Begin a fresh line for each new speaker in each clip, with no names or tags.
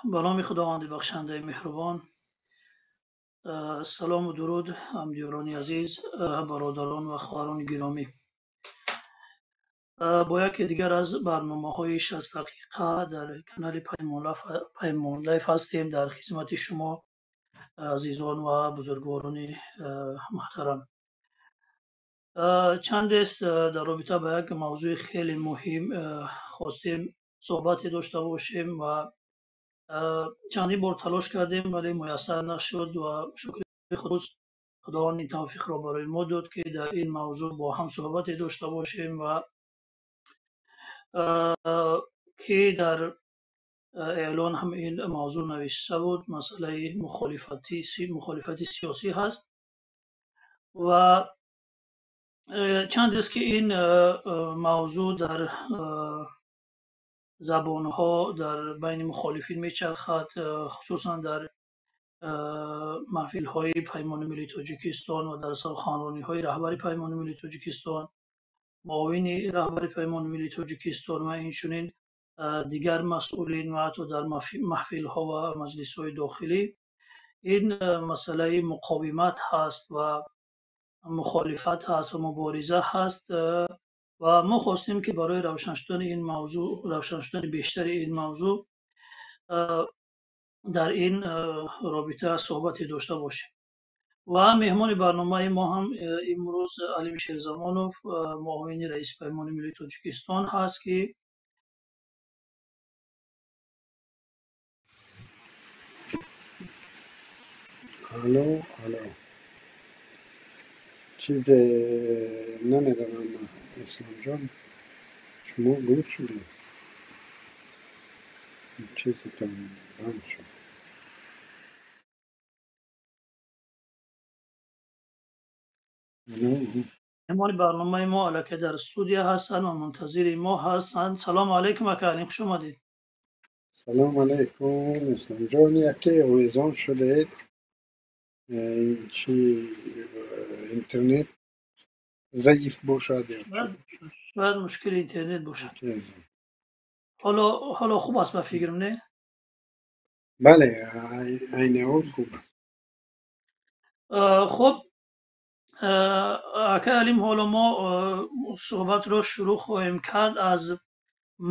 Ба номи Худованди бахшандаи меҳрубон. Салому дуруд, ҳамдиёрони азиз, бародарон ва хоҳарони гиромӣ. Бо яке дигар аз барномаҳои 60 дақиқа дар канали Паймон Лайф ҳастем дар хизмати шумо азизон ва бузургворони муҳтарам. Чандест дар робита ба як мавзӯи хеле муҳим хостем суҳбате дошта бошем ва чандин бор талош кардем, вале муяссар нашуд ва шукри Худованд ин тавфиқро барои мо дод, ки дар ин мавзӯъ бо ҳам суҳбате дошта бошем ва ки дар эълон ҳам ин мавзӯъ навишта буд, масъалаи мухолифати сиёсӣ ҳаст ва чандест ки ин мавзӯъ дар забонҳо дар байни мухолифин мечархад, хусусан дар маҳфилҳои Паймони Миллии Тоҷикистон ва дар суханрониҳои раҳбари Паймони Миллии Тоҷикистон, муовини раҳбари Паймони Миллии Тоҷикистон ва инчунин дигар масъулин ва ҳатто дар маҳфилҳо ва маҷлисҳои дохилӣ ин масъалаи муқовимат ҳаст ва мухолифат ҳаст ва мубориза ҳаст ва мо хостем, ки барои равшан шудани ин мавзӯъ, равшан шудани бештари ин мавзӯъ дар ин робита суҳбате дошта бошем. Ва меҳмони барномаи мо ҳам имрӯз Алим Шерзамонов, муовини раиси Паймони Миллии Тоҷикистон ҳаст, ки
Алло, алло. Чизе намедонам, Исломҷон, шумо гум шудед. Чизетон банд шуд. Алло.
Меҳмони барномаи мо аллакай дар студия ҳастанд ва мунтазири мо ҳастанд. Салому алайкум, ака Алим, хуш омадед.
Салому алайкум, Исломҷон, яке овезон шудед. Ин чи интернет заиф бошад ё чӣ?
Шояд мушкили интернет бошад. Ҳоло хуб аст ба фикрам, не?
Бале, айни ҳол хуб аст.
Хуб, ака Алим, ҳоло мо суҳбатро шурӯъ хоҳем кард аз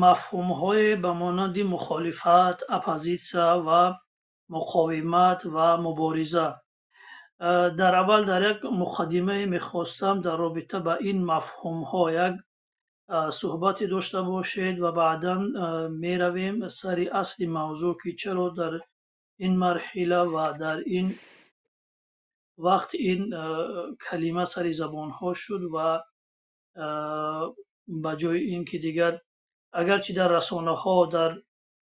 мафҳумҳое ба монанди мухолифат, оппозитсия ва муқовимат ва мубориза. Дар аввал дар як муқаддимае мехостам дар робита ба ин мафҳумҳо як суҳбате дошта бошед ва баъдан меравем сари асли мавзӯъ, ки чаро дар ин марҳила ва дар ин вақт ин калима сари забонҳо шуд ва ба ҷои ин ки дигар агарчи дар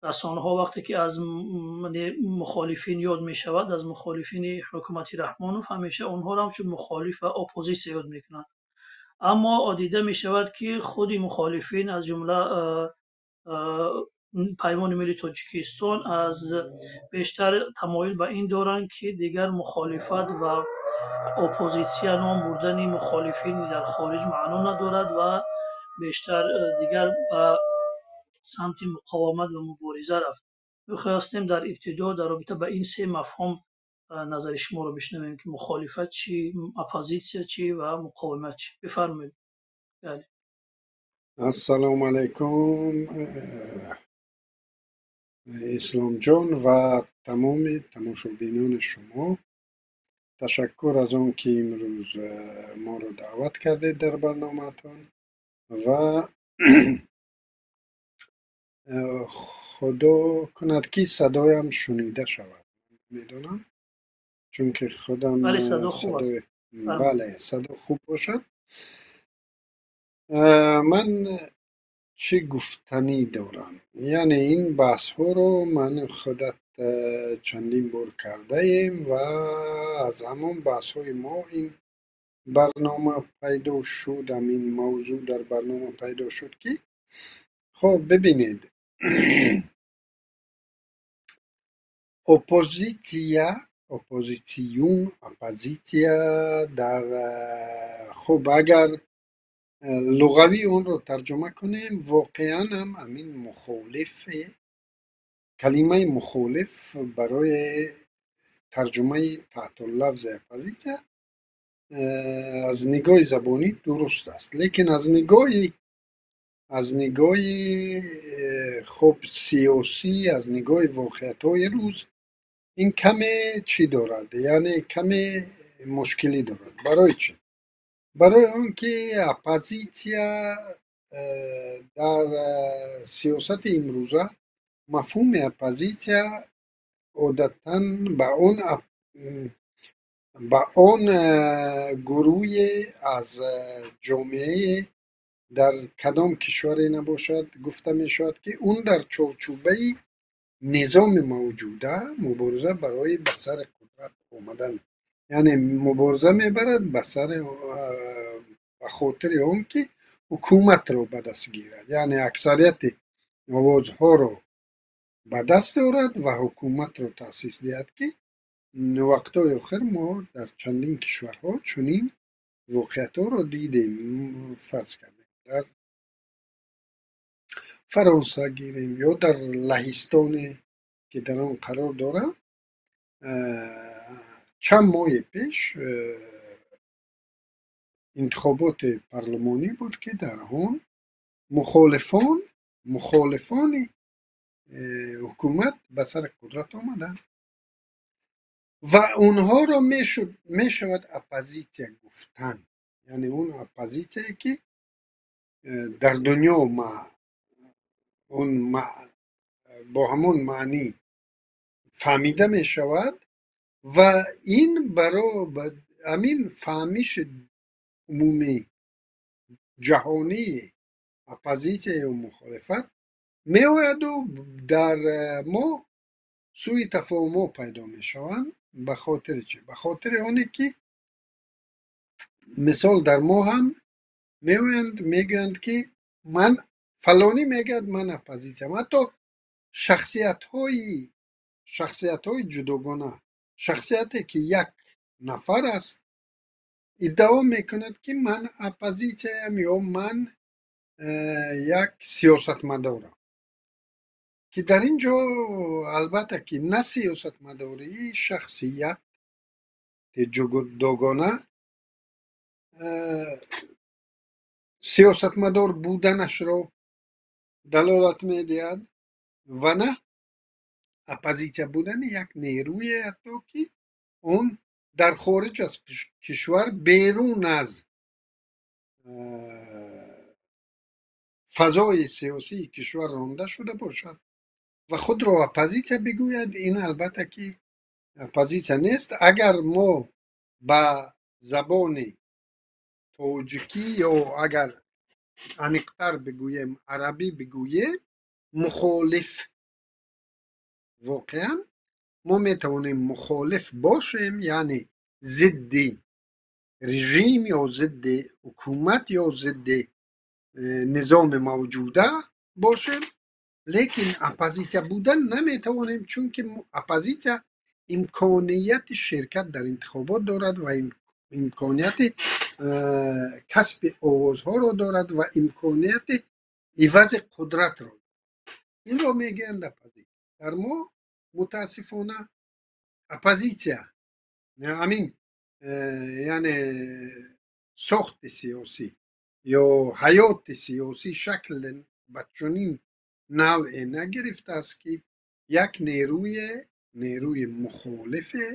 расонаҳо вақте ки аз мухолифин ёд мешавад, аз мухолифини ҳукумати Раҳмонов ҳамеша онҳоро ҳамчун мухолиф ва оппозитсия ёд мекунанд. Аммо дида мешавад, ки худи мухолифин аз ҷумла Паймони Миллии Тоҷикистон аз бештар тамоюл ба ин доранд, ки дигар мухолифат ва оппозитсия ном бурдани мухолифин дар хориҷ маъно надорад ва бештар дигар ба самти муқовимат ва мубориза рафт. Мехостем дар ибтидо дар робита ба ин се мафҳум назари шуморо бишнавем, ки мухолифат чӣ, оппозитсия чӣ ва муқовимат чӣ. Бифармоед.
Ассалому алайкум, Исломҷон ва тамоми тамошобинони шумо. Ташаккур аз он ки имрӯз моро даъват кардед дар барномаатон ва худо кунад, ки садоям шунида шавад. Медонам, чунки худам
Бале, садо хуб аст.
Бале, садо хуб бошад. Ман чӣ гуфтанӣ дорам? Яъне ин баҳсҳоро ман худат чандин бор кардаем ва аз ҳамон баҳсҳои мо ин барнома пайдо шуд, ҳамин мавзӯъ дар барнома пайдо шуд, ки хоб бибинед, оппозитсия, оппозитсиюн, оппозитсия дар хуб агар луғавӣ онро тарҷума кунем, воқеан ҳам ҳамин мухолифи Калимаи мухолиф барои тарҷумаи таҳтуллафзи оппозитсия аз нигоҳи забонӣ дуруст аст, лекин аз нигоҳи хуб сиёсӣ, аз нигоҳи воқеиятҳои рӯз ин каме чӣ дорад, яъне каме мушкилӣ дорад. Барои чӣ? Барои он ки оппозитсия дар сиёсати имрӯза, мафҳуми оппозитсия одатан ба он гурӯҳе аз ҷомеае дар кадом кишваре набошад гуфта мешавад, ки он дар чорчӯбаи низоми мавҷуда мубориза барои ба сари қудрат омадан, яъне мубориза мебарад ба хотири он ки ҳукуматро ба даст гирад, яъне аксарияти овозҳоро ба даст орад ва ҳукуматро таъсис диҳад, ки вақтҳои охир мо дар чандин кишварҳо чунин воқеиятҳоро дидем. Фарз кардем, дар Фаронса гирем ё дар Лаҳистоне, ки дар он қарор дорам, чанд моҳи пеш интихоботи парлумонӣ буд, ки дар он мухолифони ҳукумат ба сари қудрат омаданд ва онҳоро мешавад оппозитсия гуфтан, яъне он оппозитсияе, ки дар дунё он бо ҳамон маънӣ фаҳмида мешавад. Ва ин баро ҳамин фаҳмиши умумӣ ҷаҳонии оппозитсия ё мухолифат меояду дар мо сӯи тафоҳумҳо пайдо мешаванд. Ба хотири чӣ? Ба хотири оне ки мисол дар мо ҳам меоянд, мегӯянд, ки ман фалонӣ мегӯяд, ман оппозитсиям. Ҳатто шахсиятҳои ҷудогона, шахсияте, ки як нафар аст, иддао мекунад, ки ман оппозитсияям ё ман як сиёсатмадорам, ки дар ин ҷо албатта ки на сиёсатмадории шахсият ҷудогона сиёсатмадор буданашро далолат медиҳад ва на оппозитсия будани як нерӯе, ҳатто ки он дар хориҷ аз кишвар, берун аз фазои сиёсии кишвар ронда шуда бошад ва худро оппозитсия бигӯяд, ин албатта ки оппозитсия нест. Агар мо ба забони тоҷикӣ ё агар аниқтар бигӯем, арабӣ бигӯем, мухолиф, воқеан мо метавонем мухолиф бошем, яъне зидди режим ё зидди ҳукумат ё зидди низоми мавҷуда бошем, лекин оппозитсия будан наметавонем, чунки оппозитсия имконияти ширкат дар интихобот дорад ва имконияти касби овозҳоро дорад ва имконияти ивази қудратро. Инро мегӯянд оппозитсия. Дар мо мутаассифона оппозитсия ҳамин, яъне сохти сиёсӣ ё ҳаёти сиёсӣ шакл ба чунин навъе нагирифтааст, ки як нерӯи мухолифе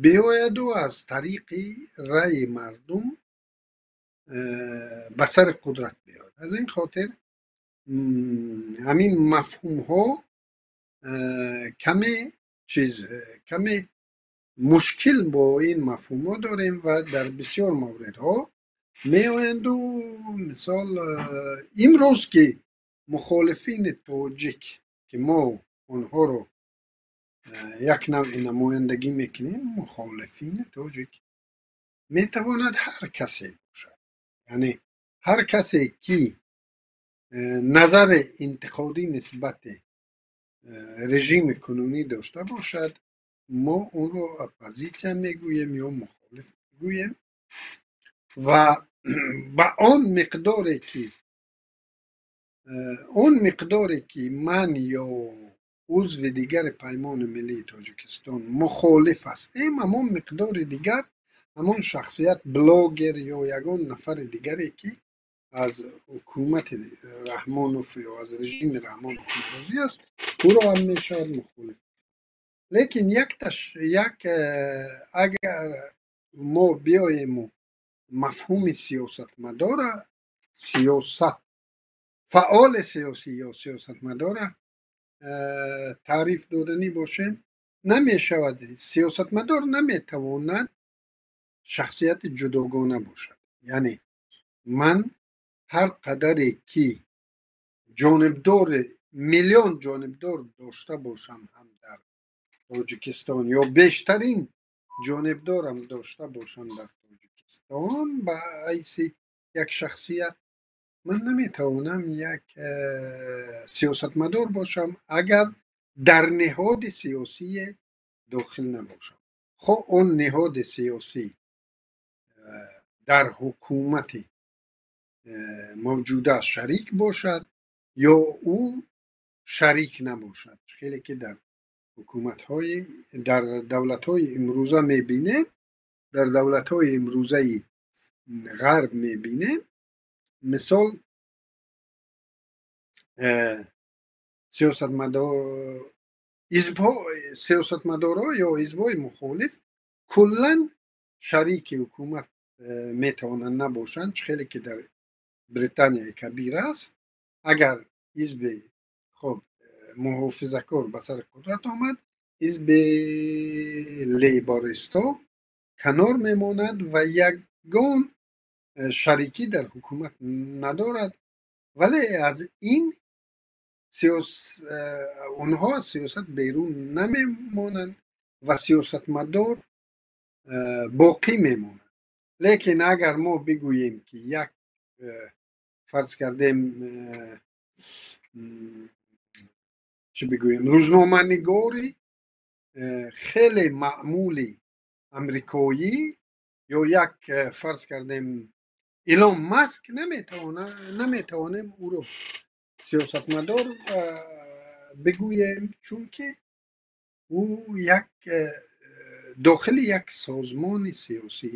биёяду аз тариқи раъи мардум ба сари қудрат биёяд. Аз ин хотир ҳамин мафҳумҳо каме чиз, каме мушкил бо ин мафҳумҳо дорем ва дар бисёр мавридҳо меоянду мисол имрӯз ки мухолифини тоҷик, ки мо онҳоро як навъи намояндагӣ мекунем, мухолифини тоҷик метавонад ҳар касе бошад, яъне ҳар касе, ки назари интиқодӣ нисбати режими кунунӣ дошта бошад, мо онро оппозитсия мегӯем ё мухолиф мегӯем. Ва ба он миқдоре ки ман ё узви дигари Паймони миллии Тоҷикистон мухолиф ҳастем, ҳамон миқдори дигар ҳамон шахсият, блогер ё ягон нафари дигаре, ки аз ҳукумати Раҳмонов ё аз режими Раҳмонов норозӣ аст, ӯро ҳам мешавад мухолиф. Лекин як агар мо биёему мафҳуми сиёсатмадора, сиёсат, фаъоли сиёсӣ ё сиёсатмадора таъриф доданӣ бошем, намешавад. Сиёсатмадор наметавонад шахсияти ҷудогона бошад. Яъне ман ҳар қадаре ки ҷонибдори, миллион ҷонибдор дошта бошам ҳам дар Тоҷикистон ё бештарин ҷонибдорам дошта бошам дар Тоҷикистон, ба ҳайси як шахсият ман наметавонам як сиёсатмадор бошам, агар дар ниҳоди сиёсие дохил набошам, хоҳ он ниҳоди сиёсӣ дар ҳукумати мавҷуда шарик бошад ё ӯ шарик набошад. Хеле ки дар ҳукуматҳои, дар давлатҳои имрӯза мебинем, дар давлатҳои имрӯзаи ғарб мебинем, мисол, сиёсатмадор, ҳизбҳо, сиёсатмадорҳо ё ҳизбҳои мухолиф куллан шарики ҳукумат метавонанд набошанд, чӣ хеле ки дар Британияи Кабир аст. Агар ҳизби, хоб, муҳофизакор ба сари қудрат омад, ҳизби лейбористҳо канор мемонад ва ягон шарикӣ дар ҳукумат надорад, вале аз ин онҳо аз сиёсат берун намемонанд ва сиёсатмадор боқӣ мемонад. Лекин агар мо бигӯем, ки як, фарз кардем, чӣ бигӯем, рӯзноманигори хеле маъмули амрикоӣ ё як, фарз кардем, Илон Маск, наметавонем ӯро сиёсатмадор бигӯем, чунки ӯ як дохили як созмони сиёсӣ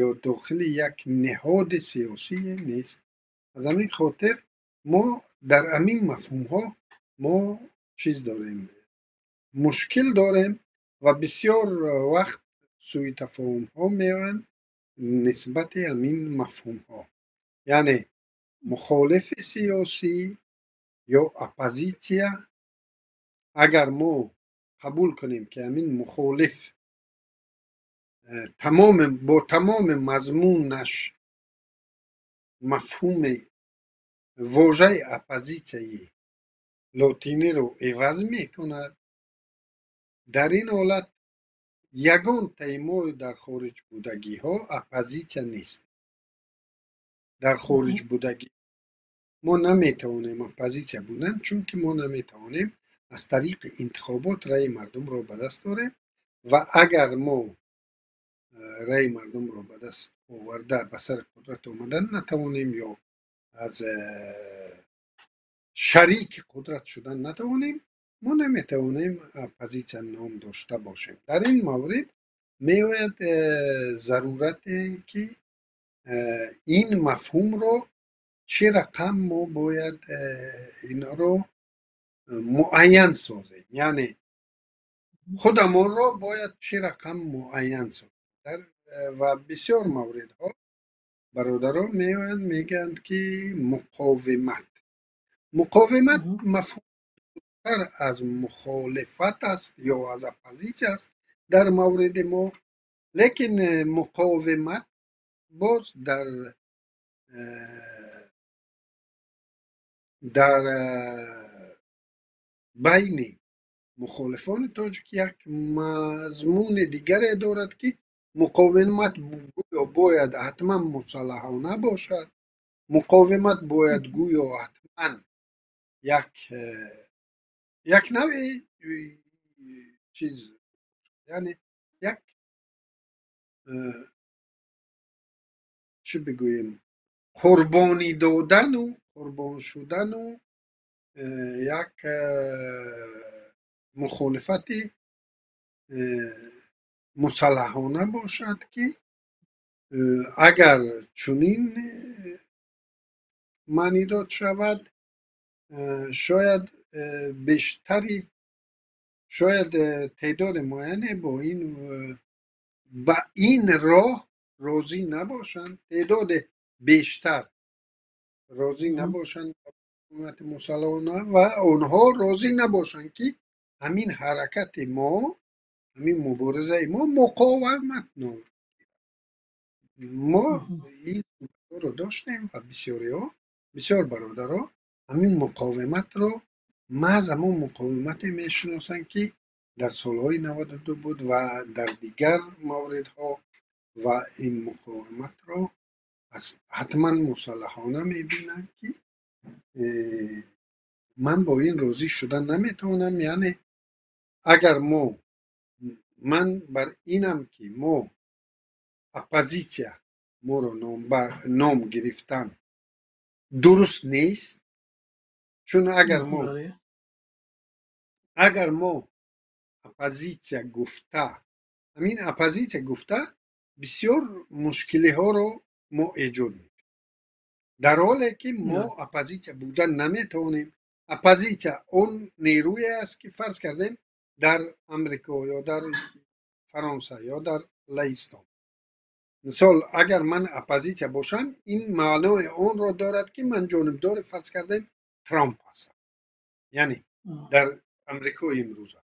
ё дохили як ниҳоди сиёсӣ нест. Аз ҳамин хотир мо дар ҳамин мафҳумҳо мо чиз дорем, мушкил дорем ва бисёр вақт сӯи тафоҳумҳо меоянд нисбати ҳамин мафҳумҳо, яъне мухолифи сиёсӣ ё оппозитсия. Агар мо қабул кунем, ки ҳамин мухолиф тамоми, бо тамоми мазмунаш мафҳуми вожаи оппозитсияи лотиниро иваз мекунад, дар ин ҳолат ягон мо дар хориҷ будагиҳо оппозитсия нест. Дар хориҷ будагӣ мо наметавонем оппозитсия будан, чунки мо наметавонем аз тариқи интихобот раъи мардумро ба даст орем ва агар мо раъи мардумро ба даст оварда, ба сари қудрат омадан натавонем ё аз шарики қудрат шудан натавонем, мо наметавонем оппозитсия ном дошта бошем. Дар ин маврид меояд зарурате, ки ин мафҳумро чӣ рақам мо бояд инро муайян созем, яъне худамонро бояд чӣ рақам муайян созем. Ва бисёр мавридҳо бародарон меоянд, мегӯянд, ки муқовимат мафҳумтар аз мухолифат аст ё аз оппозитсия аст дар мавриди мо. Лекин муқовимат боз дар байни мухолифони тоҷик як мазмуни дигаре дорад, ки муқовимат гӯё бояд ҳатман мусаллаҳона бошад, муқовимат бояд гӯё ҳатман як навъи чиз, яъне як, чӣ бигӯем, қурбонӣ додану қурбон шудану як Мухолифати мусаллаҳона бошад, ки агар чунин маънӣ дод шавад, шояд бештари, шояд теъдоди муайяне бо ин, ба ин роҳ розӣ набошанд, теъдоди бештар розӣ набошанд ба ҳукумати мусаллаҳона ва онҳо розӣ набошанд, ки ҳамин ҳаракати мо, ҳамин муборизаи мо муқовимат ном. Мо ин суҳбатҳоро доштем ва бисёриҳо, бисёр бародаро ҳамин муқовиматро маҳз ҳамон муқовимате мешиносанд, ки дар солҳои 92 буд ва дар дигар мавридҳо, ва ин муқовиматро ҳатман мусаллаҳона мебинанд, ки ман бо ин розӣ шуда наметавонам. Яъне агар мо, ман бар инам, ки мо оппозитсия моро ном гирифтан дуруст нест, чун агар мо оппозитсия гуфта, ҳамин оппозитсия гуфта бисёр мушкилиҳоро мо эҷод мекунем, дар ҳоле ки мо оппозитсия будан наметавонем. Оппозитсия он нерӯе аст, ки фарз кардем, дар Амрико ё дар Фаронса ё дар Лаҳистон, мисол, агар ман оппозитсия бошам, ин маънои онро дорад, ки ман ҷонибдори, фарз кардем, Трамп ҳастам. Яъне дар Амрикои имрӯза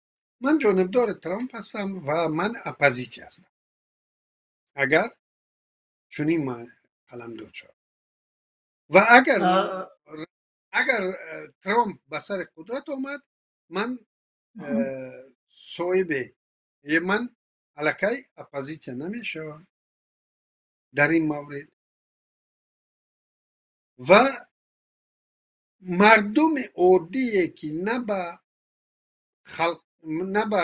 ман ҷонибдори Трамп ҳастам ва ман оппозитсия ҳастам, агар чунин қаламдод шавад. Ва агар Трамп ба сари қудрат омад, ман соҳибе, ман аллакай оппозитсия намешавам дар ин маврид. Ва мардуми оддие, ки на ба халқ, на ба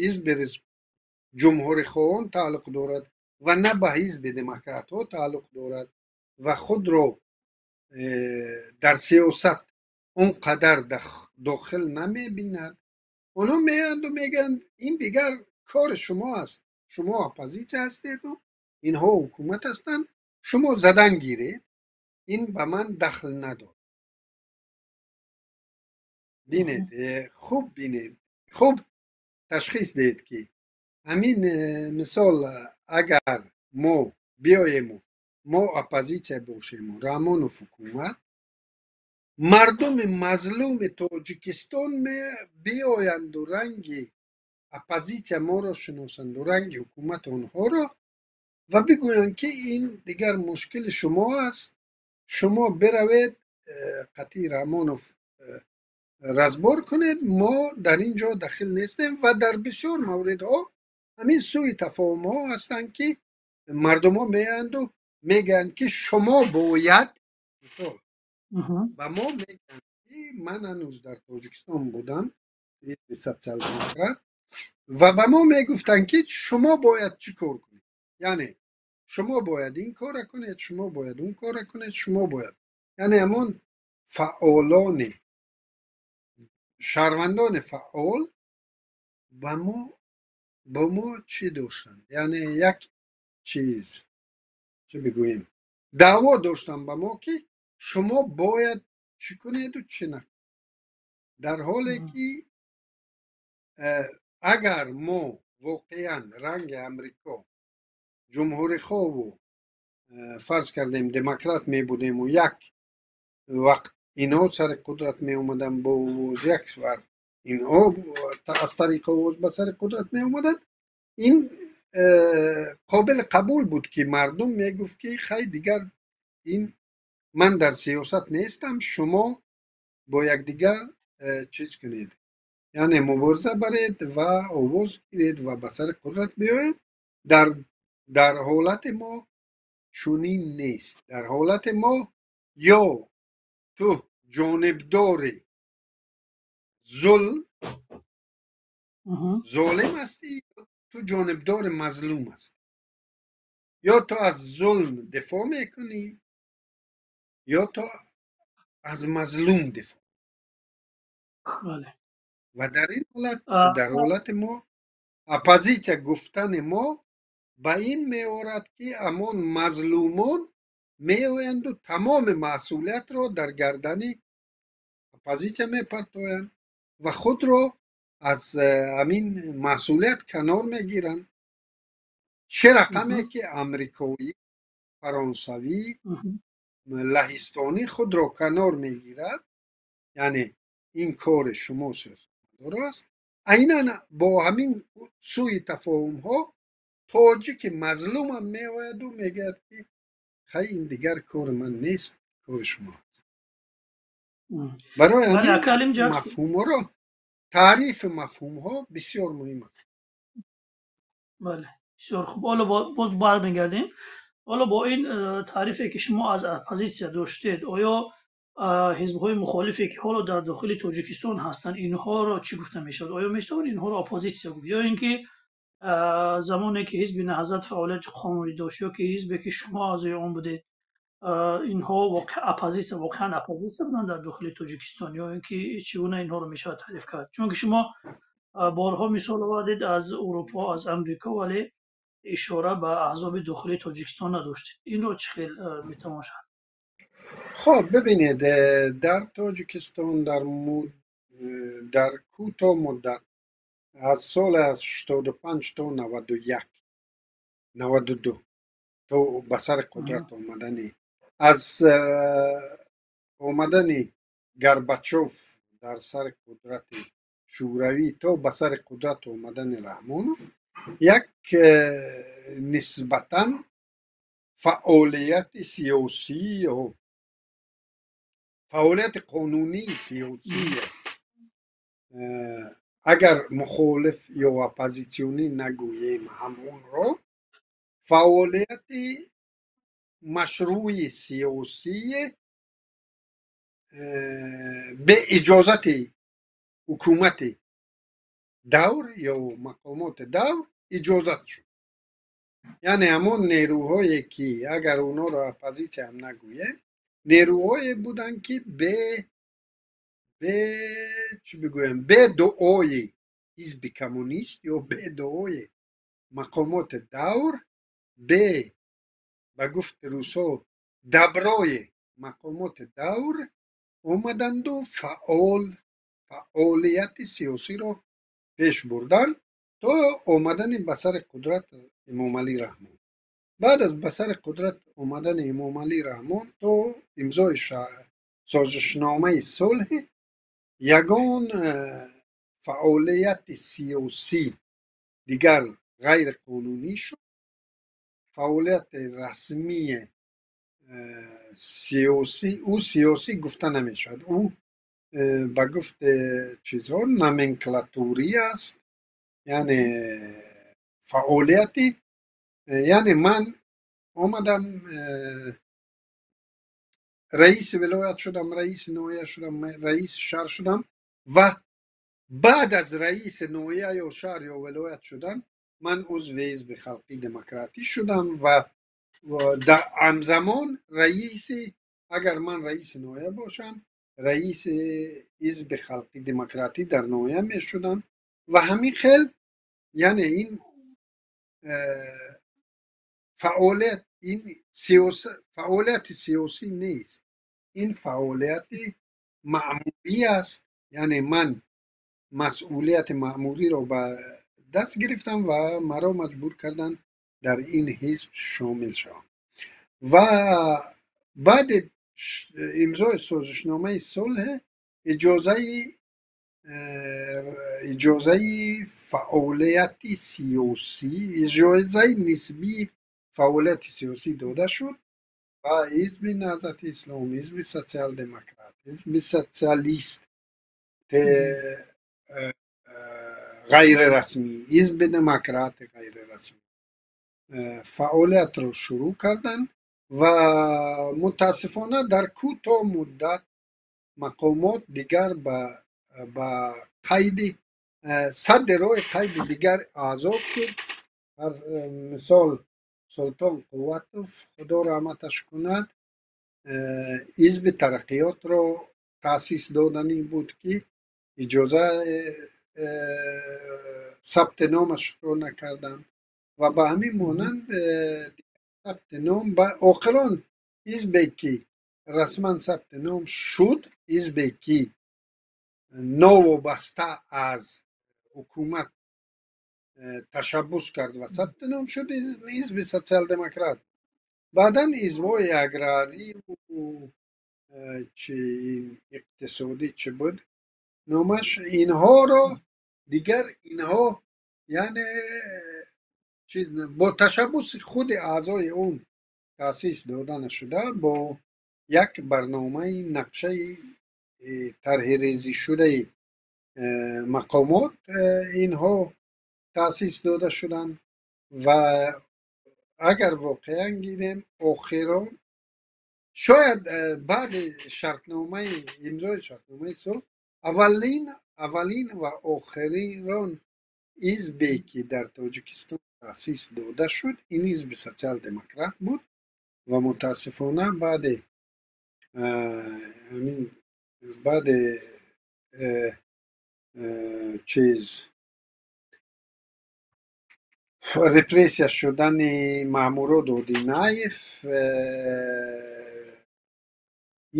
ҳизби ҷумҳурихоҳон тааллуқ дорад ва на ба ҳизби демократҳо тааллуқ дорад ва худро дар сиёсат он қадар дохил намебинад, онҳо меоянду мегӯянд: «Ин дигар кори шумо аст, шумо оппозитсия ҳастеду инҳо ҳукумат ҳастанд, шумо задан гиред, ин ба ман дахл надорад». Бинед, хуб бинед, хуб ташхис диҳед, ки ҳамин мисол, агар мо биёему мо оппозитсия бошему Раҳмонов ҳукумат, мардуми мазлуми Тоҷикистон биёянду ранги оппозитсия моро шиносанду ранги ҳукумат онҳоро ва бигӯянд, ки ин дигар мушкили шумо аст, шумо биравед қатъи Раҳмонов разбор кунед, мо дар ин ҷо дахил нестем. Ва дар бисёр мавридҳо ҳамин сӯи тафоҳумҳо ҳастанд, ки мардумҳо меоянду мегӯянд, ки шумо бояд, мисол, ба мо мегӯянд, ки ман ҳанӯз дар Тоҷикистон будам, ҳизби Социал-демократ, ва ба мо мегуфтанд, ки шумо бояд чӣ кор кунед, яъне шумо бояд ин кора кунед, шумо бояд он кора кунед, шумо бояд, яъне ҳамон фаъолони, шаҳрвандони фаъол ба мо, бо мо чӣ доштанд, яъне як чиз, чӣ бигӯем, даъво доштанд ба мо, ки шумо бояд чӣ кунеду чӣ накунед, дар ҳоле ки агар мо воқеан ранги Амрико ҷумҳурихову, фарз кардем, демократ мебудему як вақт инҳо сари қудрат меомаданд бо овоз, як вақт инҳо аз тариқи овоз ба сари қудрат меомаданд, ин қобили қабул буд, ки мардум мегуфт, ки хай, дигар ин ман дар сиёсат нестам, шумо бо якдигар чиз кунед, яъне мубориза баред ва овоз гиред ва ба сари қудрат биёед. Дар ҳолати мо чунин нест. Дар ҳолати мо ё ту ҷонибдори зулм, золим ҳастӣ, ту ҷонибдори мазлум ҳастӣ, ё ту аз зулм дифоъ мекунӣ, ё ту аз мазлум дифоъ.
Бале.
ва дар ин ҳолат, дар ҳолати мо оппозитсия гуфтани мо ба ин меорад, ки ҳамон мазлумон меоянду тамоми масъулиятро дар гардани оппозитсия мепартоянд ва худро аз ҳамин масъулият канор мегиранд. Чӣ рақаме ки амрикоӣ, фаронсавӣ, лаҳистонӣ худро канор мегирад, яъне ин кори шумо сиёсатмадор аст. Айнан бо ҳамин сӯи тафоҳумҳо тоҷики мазлумам меояду мегӯяд, ки хай, ин дигар кори ман нест, кори шумо аст. Барои ҳамин мафҳумҳоро, таърифи мафҳумҳо бисёр муҳим аст.
Бале, бисёр хуб. Ҳоло боз бармегардем. Ҳоло бо ин таърифе, ки шумо аз оппозитсия доштед, оё ҳизбҳои мухолифе, ки ҳоло дар дохили Тоҷикистон ҳастанд, инҳоро чӣ гуфта мешавад? Оё метавон инҳоро оппозитсия гуфт? Ё ин ки замоне ки ҳизби Наҳзат фаъолияти қонунӣ дошт, ё ки ҳизбе, ки шумо аъзои он будед, инҳо оппозитсия, воқеан оппозитсия буданд дар дохили Тоҷикистон, ё ин ки чӣ гуна инҳоро мешавад таъриф кард? Чунки шумо борҳо мисол овардед аз Урупо, аз Амрико, вале ишора ба аҳзоби дохили Тоҷикистон надоштед. Инро чӣ хел метавон шарҳ?
Хоб, бибинед, дар Тоҷикистон дар кӯтоҳ муддат аз соли аз 85 то 91, 92, то ба сари қудрат омадани, аз омадани Горбачов дар сари қудрати Шӯравӣ то ба сари қудрат омадани Раҳмонов, як нисбатан фаъолияти сиёсӣ ё фаъолияти қонунии сиёсӣ, агар мухолиф ё оппозитсионӣ нагӯем, ҳамонро фаъолияти машрӯи сиёсии бе иҷозати ҳукумати давр ё мақомоти давр иҷозат шуд. Яъне ҳамон нерӯҳое, ки агар онҳоро оппозитсияам нагӯем, нерӯҳое буданд, ки бе чӣ бигӯям, бе дуои ҳизби коммунист ё бе дуои мақомоти давр, бе, ба гуфти русҳо, добро и мақомоти давр омаданду фаъолияти сиёсиро пеш бурданд то омадани ба сари қудрат Эмомалӣ Раҳмон. Баъд аз ба сари қудрат омадани Эмомалӣ Раҳмон то имзои созишномаи сулҳ ягон фаъолияти сиёсӣ дигар ғайриқонунӣ шуд. Фаъолияти расмии сиёсӣ, ӯ сиёсӣ гуфта намешавад, ӯ ба гуфти чизҳо номенклатурӣ аст. Яъне фаъолияти, яъне ман омадам, раиси вилоят шудам, раиси ноҳия шудам, раиси шаҳр шудам ва баъд аз раиси ноҳия ё шаҳр ё вилоят шудан ман узви ҳизби Халқи Демократӣ шудам ва дар ҳамзамон раиси, агар ман раиси ноҳия бошам, раиси ҳизби Халқи Демократӣ дар ноҳия мешудам ва ҳамин хел. Яъне ин фаъолият, ин фаъолияти сиёсӣ нест, ин фаъолияти маъмурӣ аст. Яъне ман масъулияти маъмуриро ба даст гирифтам ва маро маҷбур карданд дар ин ҳизб шомил шавам. Ва баъди имзои созишномаи сулҳ иҷозаи фаъолияти сиёсӣ, иҷозаи нисбии фаъолияти сиёсӣ дода шуд ва ҳизби Наҳзати Ислом, ҳизби Социал-Демократ, ҳизби Социалист ғайрирасмӣ, ҳизби Демократи ғайрирасмӣ фаъолиятро шурӯъ карданд. Ва мутаассифона дар кӯтоҳ муддат мақомот дигар ба қайди садди роҳи қайди дигар аъзоб шуд. Мисол, Султон Қувватов, Худо раҳматаш кунад, ҳизби Тараққиётро таъсис доданӣ буд, ки иҷоза сабти номашро накарданд ва ба ҳамин монанд сабти ном. Охирон ҳизбе ки расман сабти ном шуд, ҳизбе ки новобаста аз ҳукумат ташаббус кард ва сабти ном шуд, ҳизби Социал-демократ. Баъдан ҳизбҳои аграрию чи иқтисодӣ, чӣ буд номаш, инҳоро дигар инҳо яъне чиз бо ташаббуси худи аъзои он таъсис дода нашуда, бо як барномаи нақшаи тарҳрезишудаи мақомот инҳо таъсис дода шуданд. Ва агар воқеан гирем, охирон шояд баъди шартномаи имзои шартномаи сулҳ аввалин ва охиринон ҳизбе ки дар Тоҷикистон таъсис дода шуд, ин ҳизби Социал-демократ буд. Ва мутаассифона баъди чиз репрессия шудани Маҳмурод Одинаев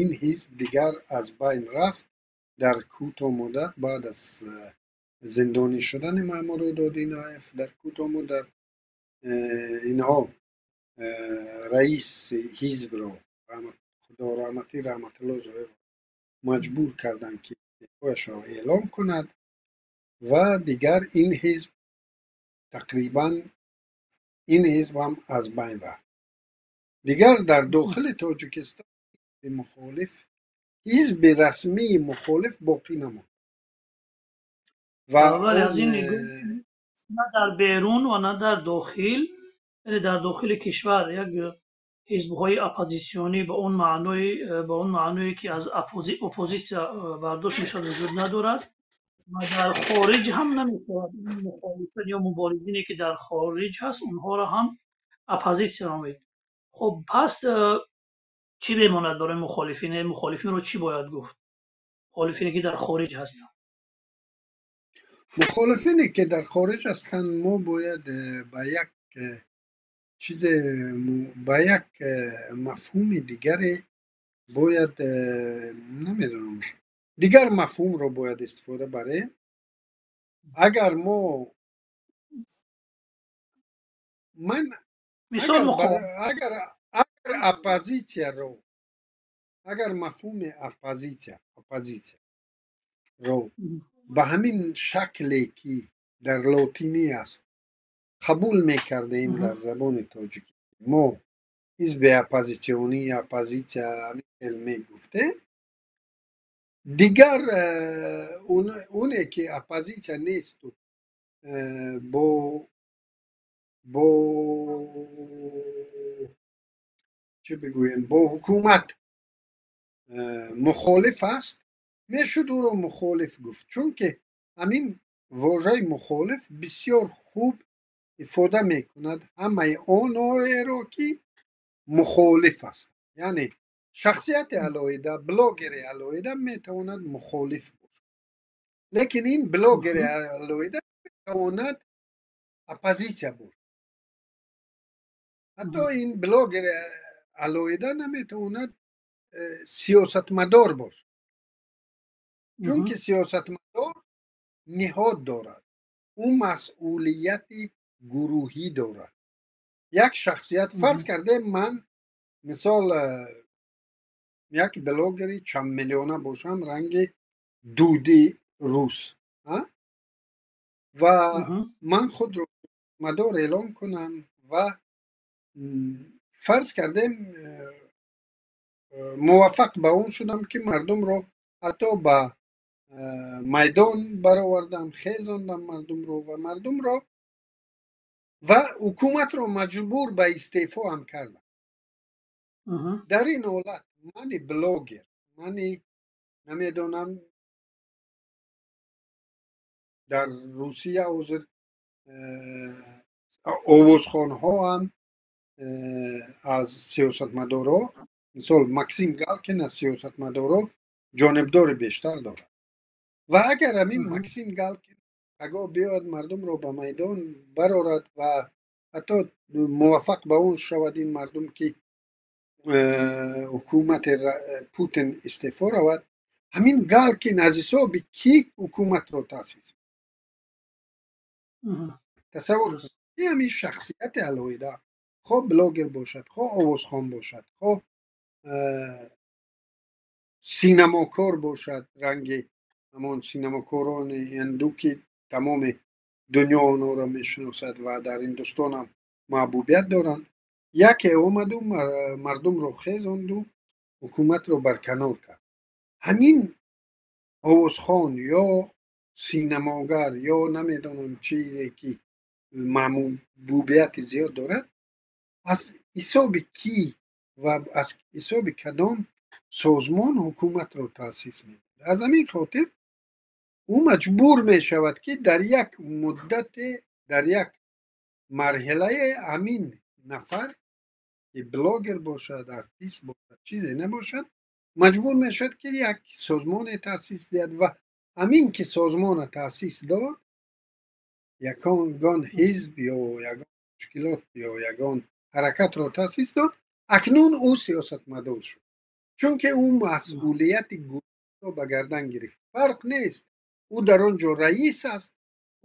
ин ҳизб дигар аз байн рафт дар кӯтоҳ муддат. Баъд аз зиндонӣ шудани Маҳмурод Одинаев дар кӯтоҳ муддат инҳо раиси ҳизбро, худо раҳматӣ, Раҳматулло Зоҳирро маҷбур карданд, ки истеъфояшро эълом кунад ва дигар ин ҳизб тақрибан ин ҳизб ҳам аз байн рафт. Дигар дар дохили Тоҷикистон мухолиф, ҳизби расмии мухолиф боқӣ намонд.
Ва аз ин на дар берун ва на дар дохил, яъне дар дохили кишвар як ҳизбҳои оппозитсионӣ ба он маъное, ки аз оппозитсия бардошт мешавад, вуҷуд надорад ва дар хориҷ ҳам намешавад мухолифин ё муборизине, ки дар хориҷ ҳаст, онҳоро ҳам оппозитсия номид. Хуб, пас чӣ мемонад барои мухолифин? Мухолифинро чӣ бояд гуфт, мухолифине, ки дар хориҷ ҳастанд?
Мухолифине, ки дар хориҷ ҳастанд, мо бояд ба як чизе, ба як мафҳуми дигаре бояд, намедонам, дигар мафҳумро бояд истифода барем. Агар мо ман агар оппозитсияро, агар мафҳуми оппозитсияро ба ҳамин шакле, ки дар лотинӣ аст, қабул мекардем, дар забони тоҷикӣ мо ҳизби оппозитсионӣ, оппозитсия ҳамин мегуфтем, дигар оне ки оппозитсия несту бо чӣ бигӯем, бо ҳукумат мухолиф аст, мешуд ӯро мухолиф гуфт, чунки ҳамин вожаи мухолиф бисёр хуб ифода мекунад ҳамаи онҳоеро, ки мухолиф ҳастанд. Яъне шахсияти алоҳида, блогери алоҳида метавонад мухолиф бошад, лекин ин блогери алоҳида метавонад оппозитсия бошад. Ҳатто ин блогери алоҳида наметавонад сиёсатмадор бошад, чунки сиёсатмадор ниҳод дорад, ӯ масъулияти гурӯҳӣ дорад. Як шахсият, фарз кардем, ман мисол як блогери чанд миллиона бошам, ранги Дуди рус, ва ман худро мадор эълон кунам ва фарз кардем муваффақ ба он шудам, ки мардумро ҳатто ба майдон баровардам, хезондам мардумро ва мардумро ва ҳукуматро маҷбур ба истеъфо ҳам кардам. Дар ин ҳолат мани блогер, мани намедонам, дар Русия ҳозир овозхонҳо ҳам аз сиёсатмадорҳо, мисол Максим Галкин аз сиёсатмадорҳо ҷонибдори бештар дорад. Ва агар ҳамин Максим Галкин пагоҳ биёяд, мардумро ба майдон барорад ва ҳатто муваффақ ба он шавад ин мардум, ки ҳукумати Путин истеъфо равад, ҳамин Галкин аз ҳисоби кӣ ҳукуматро таъсис? Тасаввур кунед, ҳамин шахсияти алоҳида, хоҳ блогер бошад, хоҳ овозхон бошад, хоҳ синамокор бошад, ранги ҳамон синамокорони ҳинду, ки тамоми дунё онҳоро мешиносад ва дар Ҳиндустон ҳам маҳбубият доранд, яке омаду мардумро хезонду ҳукуматро барканор кард. Ҳамин овозхон ё синамогар ё намедонам чизе, ки маҳбубияти зиёд дорад, аз ҳисоби кӣ ва аз ҳисоби кадом созмон ҳукуматро таъсис медиҳад? Аз ҳамин хотир ӯ маҷбур мешавад, ки дар як муддате, дар як марҳилае ҳамин нафар, ки блогер бошад, артист бошад, чизе набошад, маҷбур мешавад, ки як созмоне таъсис диҳад. Ва ҳамин ки созмона таъсис дод, ягон ҳизб ё ягон ташкилот ё ягон ҳаракатро таъсис дод, акнун ӯ сиёсатмадор шуд, чунки ӯ масъулияти гурӯҳро ба гардан гирифт. Фарқ нест, ӯ дар он ҷо раис аст,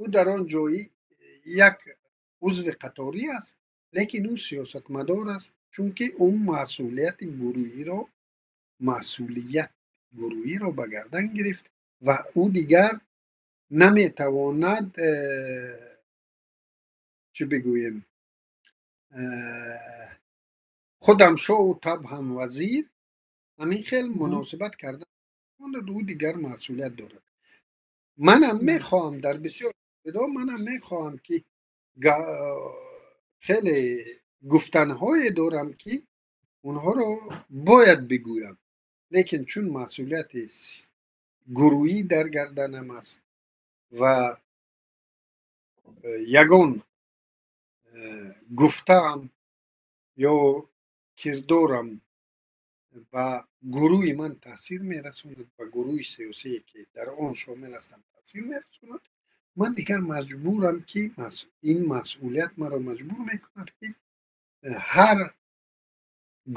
ӯ дар он ҷо як узви қаторӣ аст, лекин ӯ сиёсатмадор аст, чунки ӯ масъулияти гурӯҳиро, масъулият гурӯҳиро ба гардан гирифт ва ӯ дигар наметавонад, чӣ бигӯем, худам шоҳу таб ҳам вазир, ҳамин хел муносибат кардан. Ӯ дигар масъулият дорад. Манам мехоҳам, дар бисёр манам мехоҳам, ки хеле гуфтанҳое дорам, ки онҳоро бояд бигӯям, лекин чун масъулияти гурӯҳӣ дар гарданам аст ва ягон гуфтаам ё кирдорам ба гурӯҳи ман таъсир мерасонад, ба гурӯҳи сиёсие, ки дар он шомил ҳастам, таъсир мерасонад, ман дигар маҷбурам, ки ин масъулият маро маҷбур мекунад, ки ҳар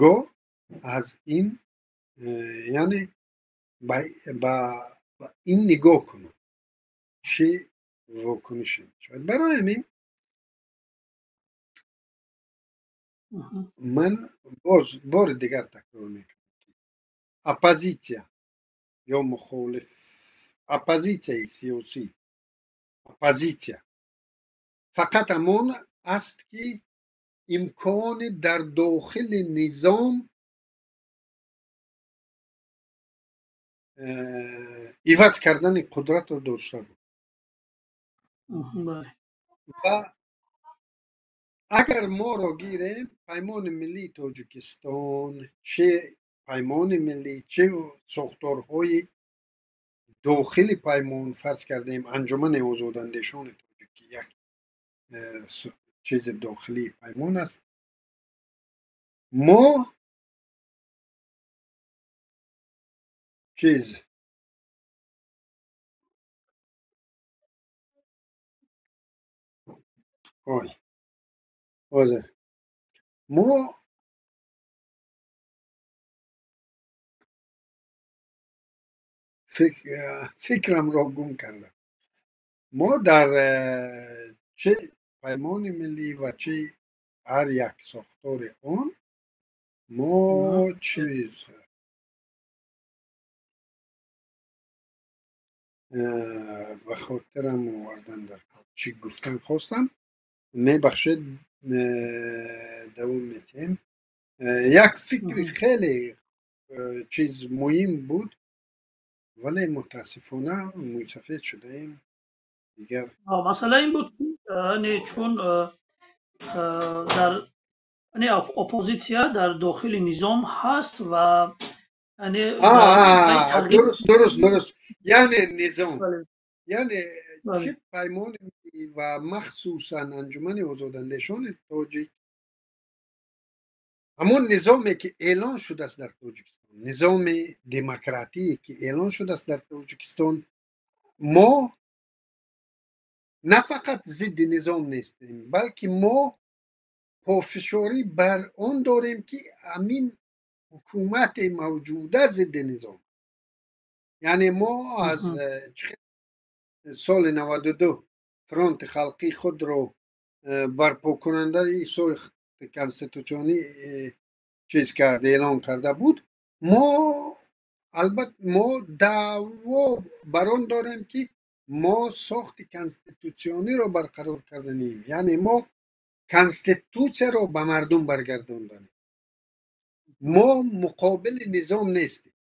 гоҳ аз ин, яъне ба ин нигоҳ кунам, чӣ вокунише мешавад. Барои ҳамин ман боз бори дигар такрор мекунам, ки оппозитсия ё мухолиф, оппозитсияи сиёсӣ, оппозитсия фақат ҳамон аст, ки имкони дар дохили низом иваз кардани қудратро дошта буд. Ва агар моро гирем, Паймони миллии Тоҷикистон, чӣ Паймони миллӣ, чӣ сохторҳои дохили паймон, фарз кардем, Анҷумани озодандешони тоҷикӣ як чизи дохилии паймон аст, мо чиз ой, ҳозир мо фикрамро гум кардам. Мо дар чӣ Паймони миллӣ ва чӣ ҳар як сохтори он, мо чиз ба хотирам овардан дар чӣ гуфтан хостам, мебахшед, давом медиҳем. Як фикри хеле чиз муҳим буд, вале мутаассифона мӯйсафед шудаем дигар.
Масъала ин буд, ки чун дар оппозитсия дар дохили низом ҳаст ва
Дуруст, яъне низом, яъне чӣ Паймони ва махсусан Анҷумани озодандешони тоҷик, ҳамон низоме, ки эълон шудааст дар Тоҷикистон, низоми демократие, ки эълон шудааст дар Тоҷикистон. Мо на фақат зидди низом нестем, балки мо пофишорӣ бар он дорем, ки ҳамин ҳукумати мавҷуда зидди низом. Яъне мо аз соли 92 фронти халқӣ худро барпокунандаи сохти конститутсионӣ чиз кард, эълон карда буд, мо албатта мо даъво бар он дорем, ки мо сохти конститутсиониро барқарор карданем, яъне мо конститутсияро ба мардум баргардонданем. Мо муқобили низом нестем.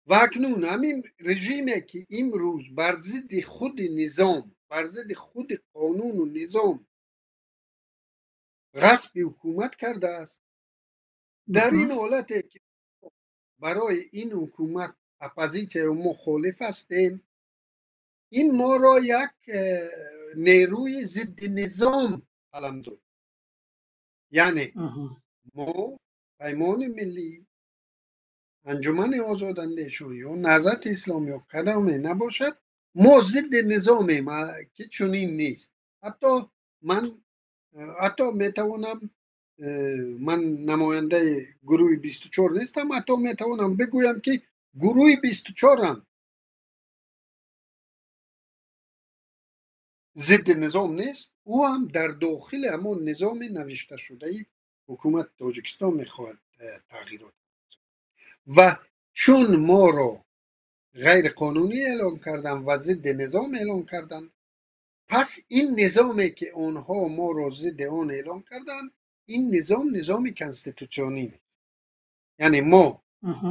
Ва акнун ҳамин режиме, ки имрӯз бар зидди худи низом, бар зидди худи қонуну низом ғасби ҳукумат кардааст, дар ин ҳолате ки барои ин ҳукумат оппозитсияю мухолиф ҳастем, ин моро як нерӯи зидди низом қалам дод. Яъне мо, Паймони миллӣ, Анҷумани озодандешон ё Наҳзати ислом ё кадоме набошад, мо зидди низомем, ки чунин нест. Ҳатто ман ҳатто метавонам, ман намояндаи гурӯҳи 24 нестам, ҳатто метавонам бигӯям, ки гурӯҳи 24ам зидди низом нест, ӯ ҳам дар дохили ҳамон низоми навишташудаи ҳукумати Тоҷикистон мехоҳад тағйирот. Ва чун моро ғайриқонунӣ эълон карданд ва зидди низом эълон карданд, пас ин низоме, ки онҳо моро зидди он эълон карданд, ин низом низоми конститутсионӣ нест. Яъне мо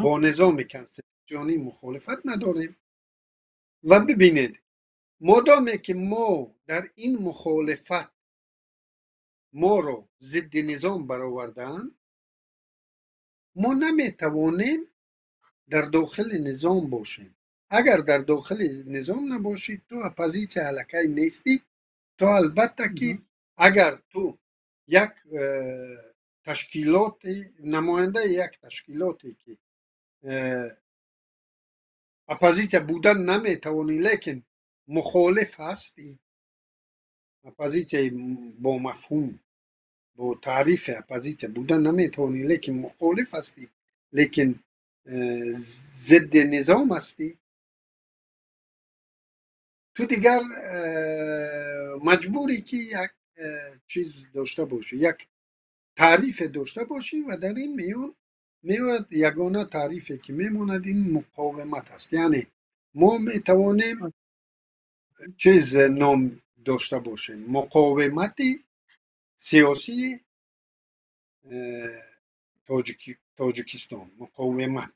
бо низоми конститутсионӣ мухолифат надорем. Ва бибинед, модоме ки мо дар ин мухолифат моро зидди низом баровардаанд, мо наметавонем дар дохили низом бошем. Агар дар дохили низом набошӣ, ту оппозитсия аллакай нестӣ. То албатта ки агар ту як ташкилоти, намояндаи як ташкилоте, ки оппозитсия будан наметавонӣ, лекин мухолиф ҳастӣ, оппозитсияи бо мафҳум, бо таърифи оппозитсия будан наметавонӣ, лекин мухолиф ҳастӣ, лекин зидди низом ҳастӣ, ту дигар маҷбурӣ, ки як чиз дошта бошӣ, як таърифе дошта бошӣ. Ва дар ин миён меояд ягона таърифе, ки мемонад, ин муқовимат аст. Яъне мо метавонем чиз ном дошта бошем: муқовимати сиёсии Тоҷикистон, муқовимат,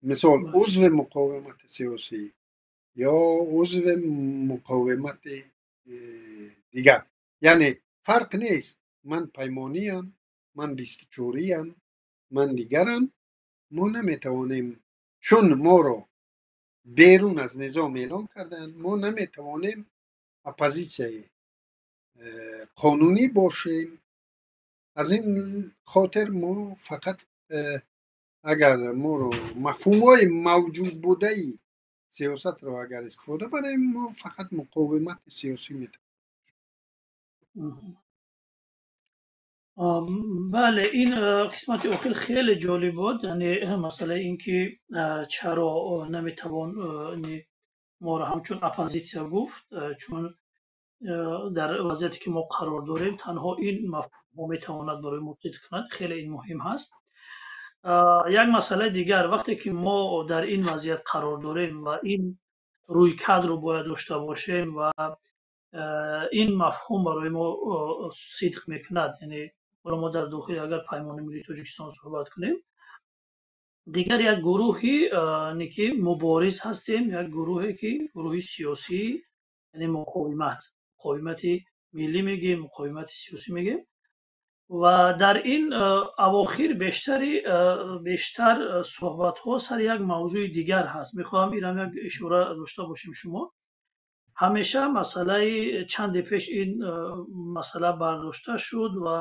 мисол, узви муқовимати сиёсӣ ё узви муқовимати дигар. Яъне фарқ нест, ман паймониям, ман 24иям, ман дигарам. Мо наметавонем, чун моро берун аз низом эълон карданд, мо наметавонем оппозитсияи қонунӣ бошем. Аз ин хотир мо фақат, агар моро мафҳумҳои мавҷуд будаи сиёсатро агар истифода барем, мо фақат муқовимати сиёсӣ метавонем.
Бале, ин қисмати охир хеле ҷолиб буд, яъне масъалаи ин ки чаро наметавон моро ҳамчун оппозитсия гуфт, чун дар вазъияте, ки мо қарор дорем, танҳо ин мафҳумҳо метавонад барои мо сидқ кунад. Хеле ин муҳим ҳаст. Як масъалаи дигар: вақте ки мо дар ин вазъият қарор дорем ва ин рӯйкардро бояд дошта бошем ва ин мафҳум барои мо сидқ мекунад, яъне ҳоло мо дар дохили агар Паймони миллии Тоҷикистон суҳбат кунем, дигар як гурӯҳи ки мубориз ҳастем, як гурӯҳе, ки гурӯҳи сиёсӣ, яъне муқовимат, муқовимати миллӣ мегӯем, муқовимати сиёсӣ мегӯем. Ва дар ин авохир бештар суҳбатҳо сари як мавзӯи дигар ҳаст. Мехоҳам инам як ишора дошта бошем. Шумо ҳамеша масъалаи, чанде пеш ин масъала бардошта шуд ва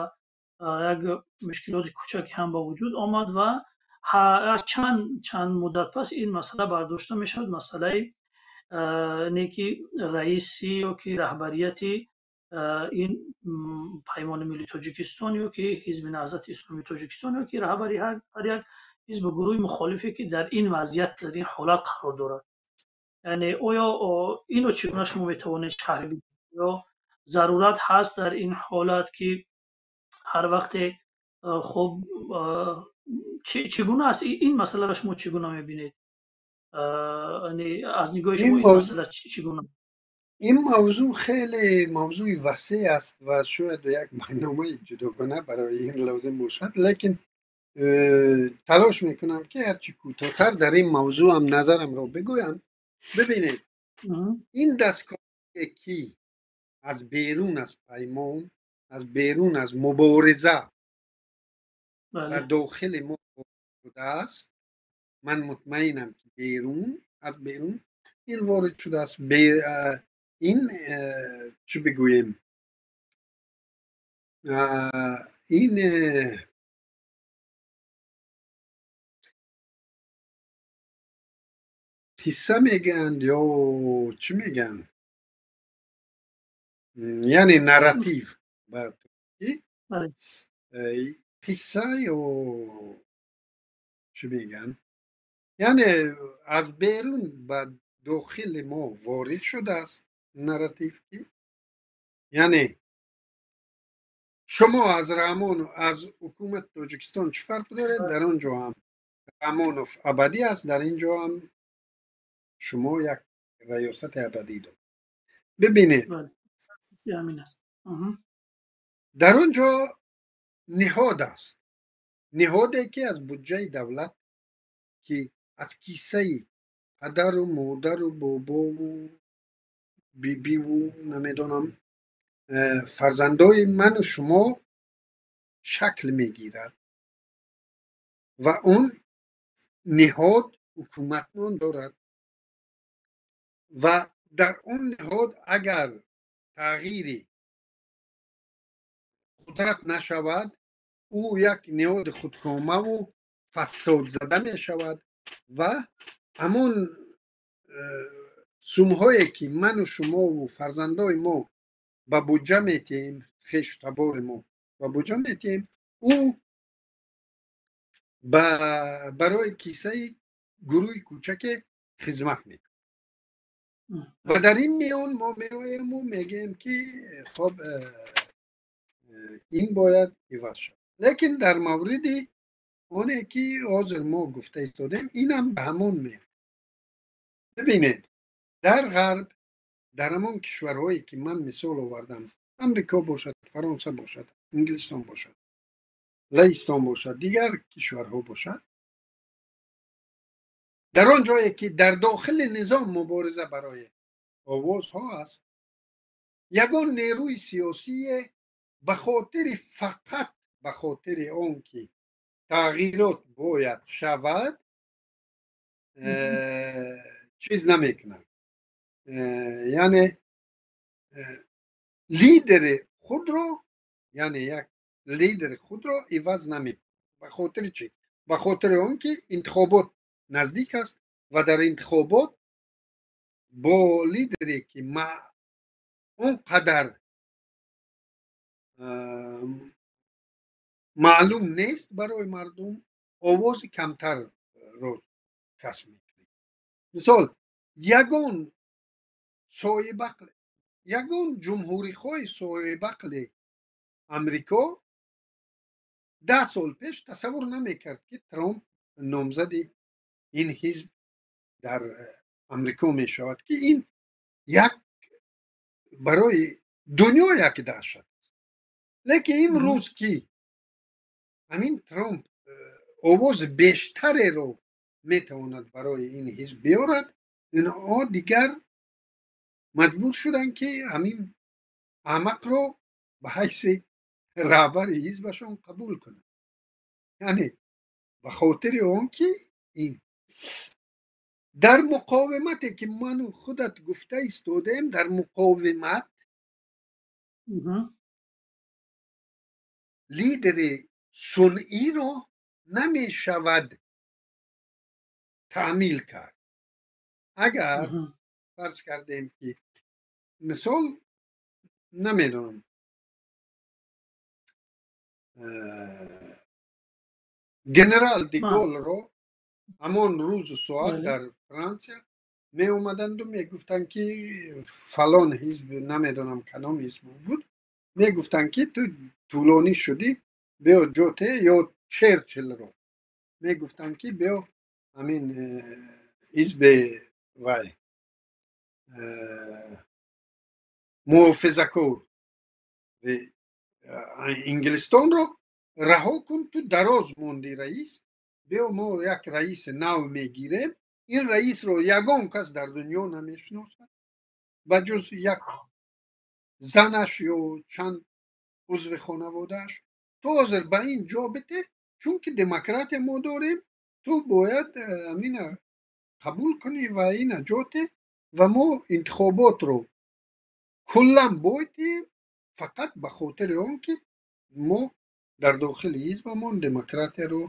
як мушкилоти кӯчаке ҳам ба вуҷуд омад ва чанд муддат пас ин масъала бардошта мешавад, масъалаи Не ки раиси ё ки раҳбарияти ин Паймони Миллии Тоҷикистон ё ки Ҳизби Наҳзати Исломии Тоҷикистон ё ки раҳбари ҳар як ҳизбу гурӯҳи мухолифе, ки дар ин вазъият, дар ин ҳолат қарор дорад. Яъне оё инро чӣ гуна шумо метавонед шарҳ бидиҳед? Ё зарурат ҳаст дар ин ҳолат, ки ҳар вақте хуб, чӣ гуна аст ин масъаларо шумо чӣ гуна мебинед? Яъне аз нигоҳи шумо ин масъала чӣ гуна?
Ин мавзӯъ хеле мавзӯи васеъ аст ва шояд як барномаи ҷудогона барои ин лозим бошад, лекин талош мекунам, ки ҳарчи кӯтоҳтар дар ин мавзӯъ ҳам назарамро бигӯям. Бибинед, ин дастгоҳе, ки аз берун аз паймон, аз берун аз мубориза ба дохили мо шудааст, ман мутмаинам, ки аз берун ин ворид шудааст. Ин чӣ бигӯем, ин қисса мегӯянд ё чӣ мегӯянд, яъне нарратив ба қисса ё чӣ мегӯянд, яъне аз берун ба дохили мо ворид шудааст нарратив, ки яъне шумо аз Раҳмон, аз ҳукумати Тоҷикистон чӣ фарқ доред? Дар он ҷо ҳам Раҳмонов абадӣ аст, дар ин ҷо ҳам шумо як раёсати абадӣ доред. Бибинед, дар он ҷо ниҳод аст, ниҳоде, ки аз буҷаи давлат, ки аз кисаи падару модару бобову бибиву намедонам фарзандои ману шумо шакл мегирад ва он ниҳод ҳукумат ном дорад ва дар он ниҳод агар тағйири қудрат нашавад, ӯ як ниҳоди худкомаву фасодзада мешавад ва ҳамон сумҳое, ки ману шумову фарзандои мо ба буҷа метиҳем, хешу табори мо ба буҷа метиҳем, ӯ барои кисаи гурӯҳи кӯчаке хизмат мекунад. Ва дар ин миён мо меоему мегӯем, ки хоб, ин бояд иваз шавад. Лекин дар мавриди оне, ки ҳозир мо гуфта истодем, инам ба ҳамон меояд. Бибинед, дар ғарб, дар ҳамон кишварҳое, ки ман мисол овардам, Амрико бошад, Фаронса бошад, Инглистон бошад, Лаҳистон бошад, дигар кишварҳо бошад, дар он ҷое, ки дар дохили низом мубориза барои овозҳо аст, ягон нерӯи сиёсие ба хотири, фақат ба хотири он ки тағйирот бояд шавад, чиз намекунад, яъне лидери худро, яъне як лидери худро иваз намекунад. Ба хотири чӣ? Ба хотири он ки интихобот наздик аст ва дар интихобот бо лидере, ки он қадар маълум нест барои мардум, овози камтарро касб мекунад. Мисол, ягон соҳибақл, ягон ҷумҳурихоҳи соҳибақли Амрико 10 сол пеш тасаввур намекард, ки Трамп номзади ин ҳизб дар Амрико мешавад, ки ин як барои дунё як даҳшат аст. Лекин имрӯз, ки ҳамин Трамп овози бештареро метавонад барои ин ҳизб биёрад, инҳо дигар маҷбур шуданд, ки ҳамин аҳмақро ба ҳайси раҳбари ҳизбашон қабул кунанд, яъне ба хотири он ки ин дар муқовимате, ки ману худат гуфта истодаем, дар муқовимат лидери сунъиро намешавад таъмил кард. Агар Фарз кардем, ки мисол, намедонам, генерал де Голлро ҳамон рӯзу соат дар Франсия меомаданду мегуфтанд, ки фалон ҳизб, намедонам кадом ҳизб буд, мегуфтанд, ки ту тӯлонӣ шудӣ, биё ҷоте, ё Черчилро мегуфтанд, ки биё ҳамин ҳизби вай муҳофизакор Инглистонро раҳо кун, ту дароз монди раис, биё мо як раиси нав мегирем, ин раисро ягон кас дар дунё намешиносад, ба ҷуз як занаш ё чанд узви хонаводааш, ту ҳозир ба ин ҷо бите, чунки демократия мо дорем, ту бояд ҳамина қабул кунӣ ва ина ҷоте ва мо интихоботро куллан бойтем, фақат ба хотири он ки мо дар дохили ҳизбамон демократияро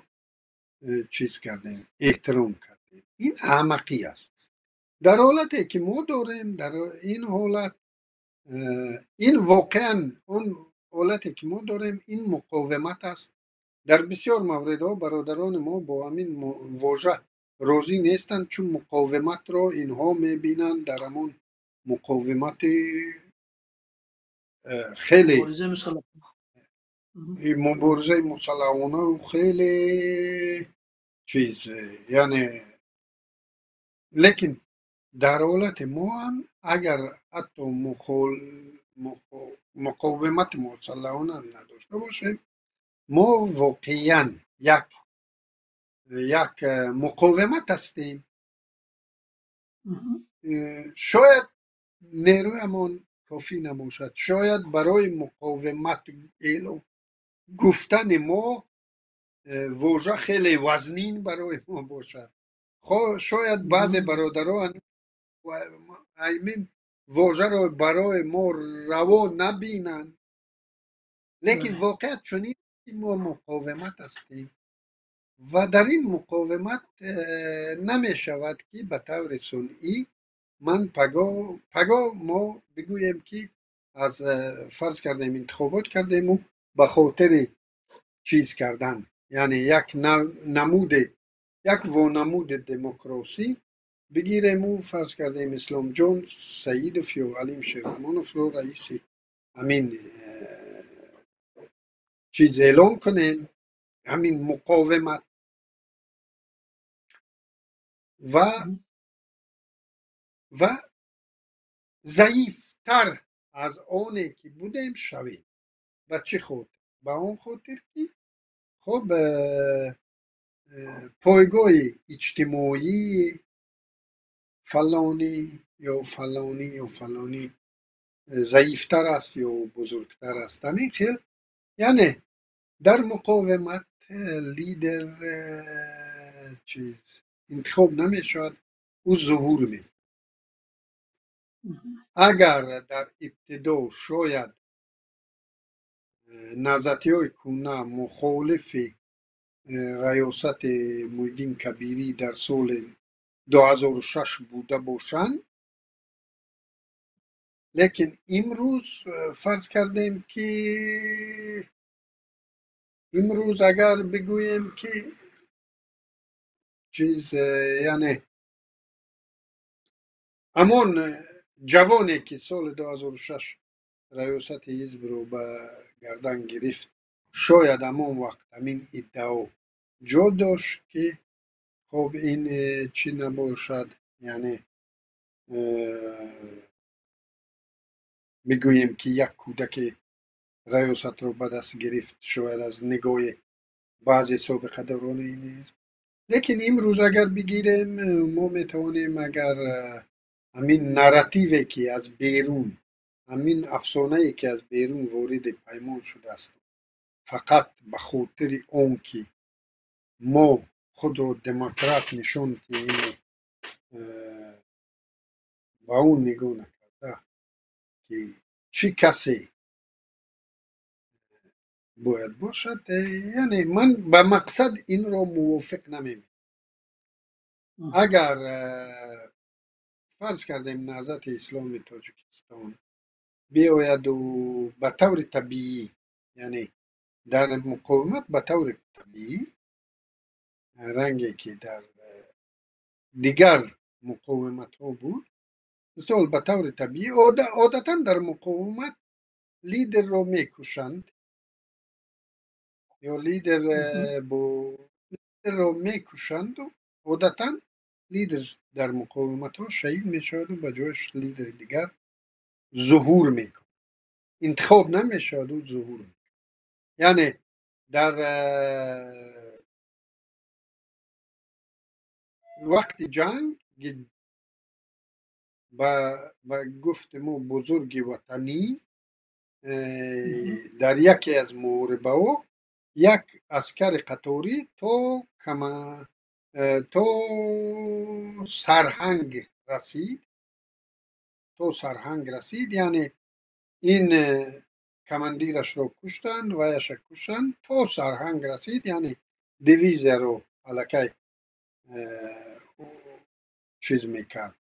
чиз кардем, эҳтиром кардем. Ин аҳмақӣ аст. Дар ҳолате ки мо дорем, дар ин ҳолат, ин воқеан он ҳолате ки мо дорем, ин муқовимат аст. Дар бисёр мавридҳо бародарони мо бо ҳамин вожа розӣ нестанд, чун муқовиматро инҳо мебинанд дар ҳамон муқовимати хеле муборизаи мусаллаҳонаву хеле чиз, яъне, лекин дар ҳолати мо ҳам агар ҳатто муқовимати мусаллаҳона ҳам надошта бошем, мо воқеан як муқовимат ҳастем. Шояд нерӯямон кофӣ набошад, шояд барои муқовимат эълон гуфтани мо вожа хеле вазнин барои мо бошад, шояд баъзе бародарон ҳамин вожаро барои мо раво набинанд, лекин воқеат чунин, мо муқовимат ҳастем ва дар ин муқовимат намешавад, ки ба таври сунъӣ ман паго мо бигӯем, ки аз фарз кардем интихобот кардему ба хотири чиз кардан, яъне як намуде, як вонамуди демократӣ бигирему, фарз кардем, Исломҷон Саидов ё Алим Шерзамоновро раиси ҳамин чиз эълон кунем, ҳамин муқовимат, ва заифтар аз оне ки будем шавем. Ба чӣ хотир? Ба он хотир, ки хоб пойгоҳи иҷтимоии фалонӣ ё фалонӣ ё фалонӣ заифтар аст ё бузургтар аст. Ҳамин хел, яъне дар муқовимат лидер чиз интихоб намешавад, ӯ зуҳур мекунад. Агар дар ибтидо шояд наҳзатиҳои кӯҳна мухолифи раёсати Муҳиддин Кабирӣ дар соли 2006 буда бошанд, лекин имрӯз, фарз кардем, ки имрӯз агар бигӯем, ки чиз, яъне ҳамон ҷавоне ки соли 2006 раёсати ҳизбро ба гардан гирифт, шояд ҳамон вақт ҳамин иддао ҷо дошт, ки хоб ин чӣ набошад, яъне бигӯем, ки як кӯдаке раёсатро ба даст гирифт, шояд аз нигоҳи баъзе собиқадорони ин ҳизб. Лекин имрӯз агар бигирем, мо метавонем, агар ҳамин нарративе ки аз берун, ҳамин афсонае ки аз берун вориди паймон шудааст, фақат ба хотири он ки мо худро демократ нишон диҳем, ба он нигоҳ накарда, ки чӣ касе бояд бошад, яъне ман ба мақсад инро мувофиқ намебинам. Агар Фарз кардем, Наҳзати Исломи Тоҷикистон биояду ба таври табиӣ, яъне дар муқовимат ба таври табиӣ, ранге ки дар дигар муқовиматҳо буд, мисол, ба таври табиӣ, одатан дар муқовимат лидерро мекушанд ё лидер бо лидерро мекушанду одатан лидер дар муқовиматҳо шаҳид мешаваду ба ҷояш лидери дигар зуҳур мекунад, интихоб намешаваду зуҳур мекунад. Яъне дар вақти ҷанг, ба гуфти мо, бузурги ватанӣ, дар яке аз муҳорибаҳо як аскари қаторӣ то сарҳанг расид, то сарҳанг расид, яъне ин командирашро куштанд, ваяша куштанд, то сарҳанг расид, яъне дивизияро аллакай чиз мекард,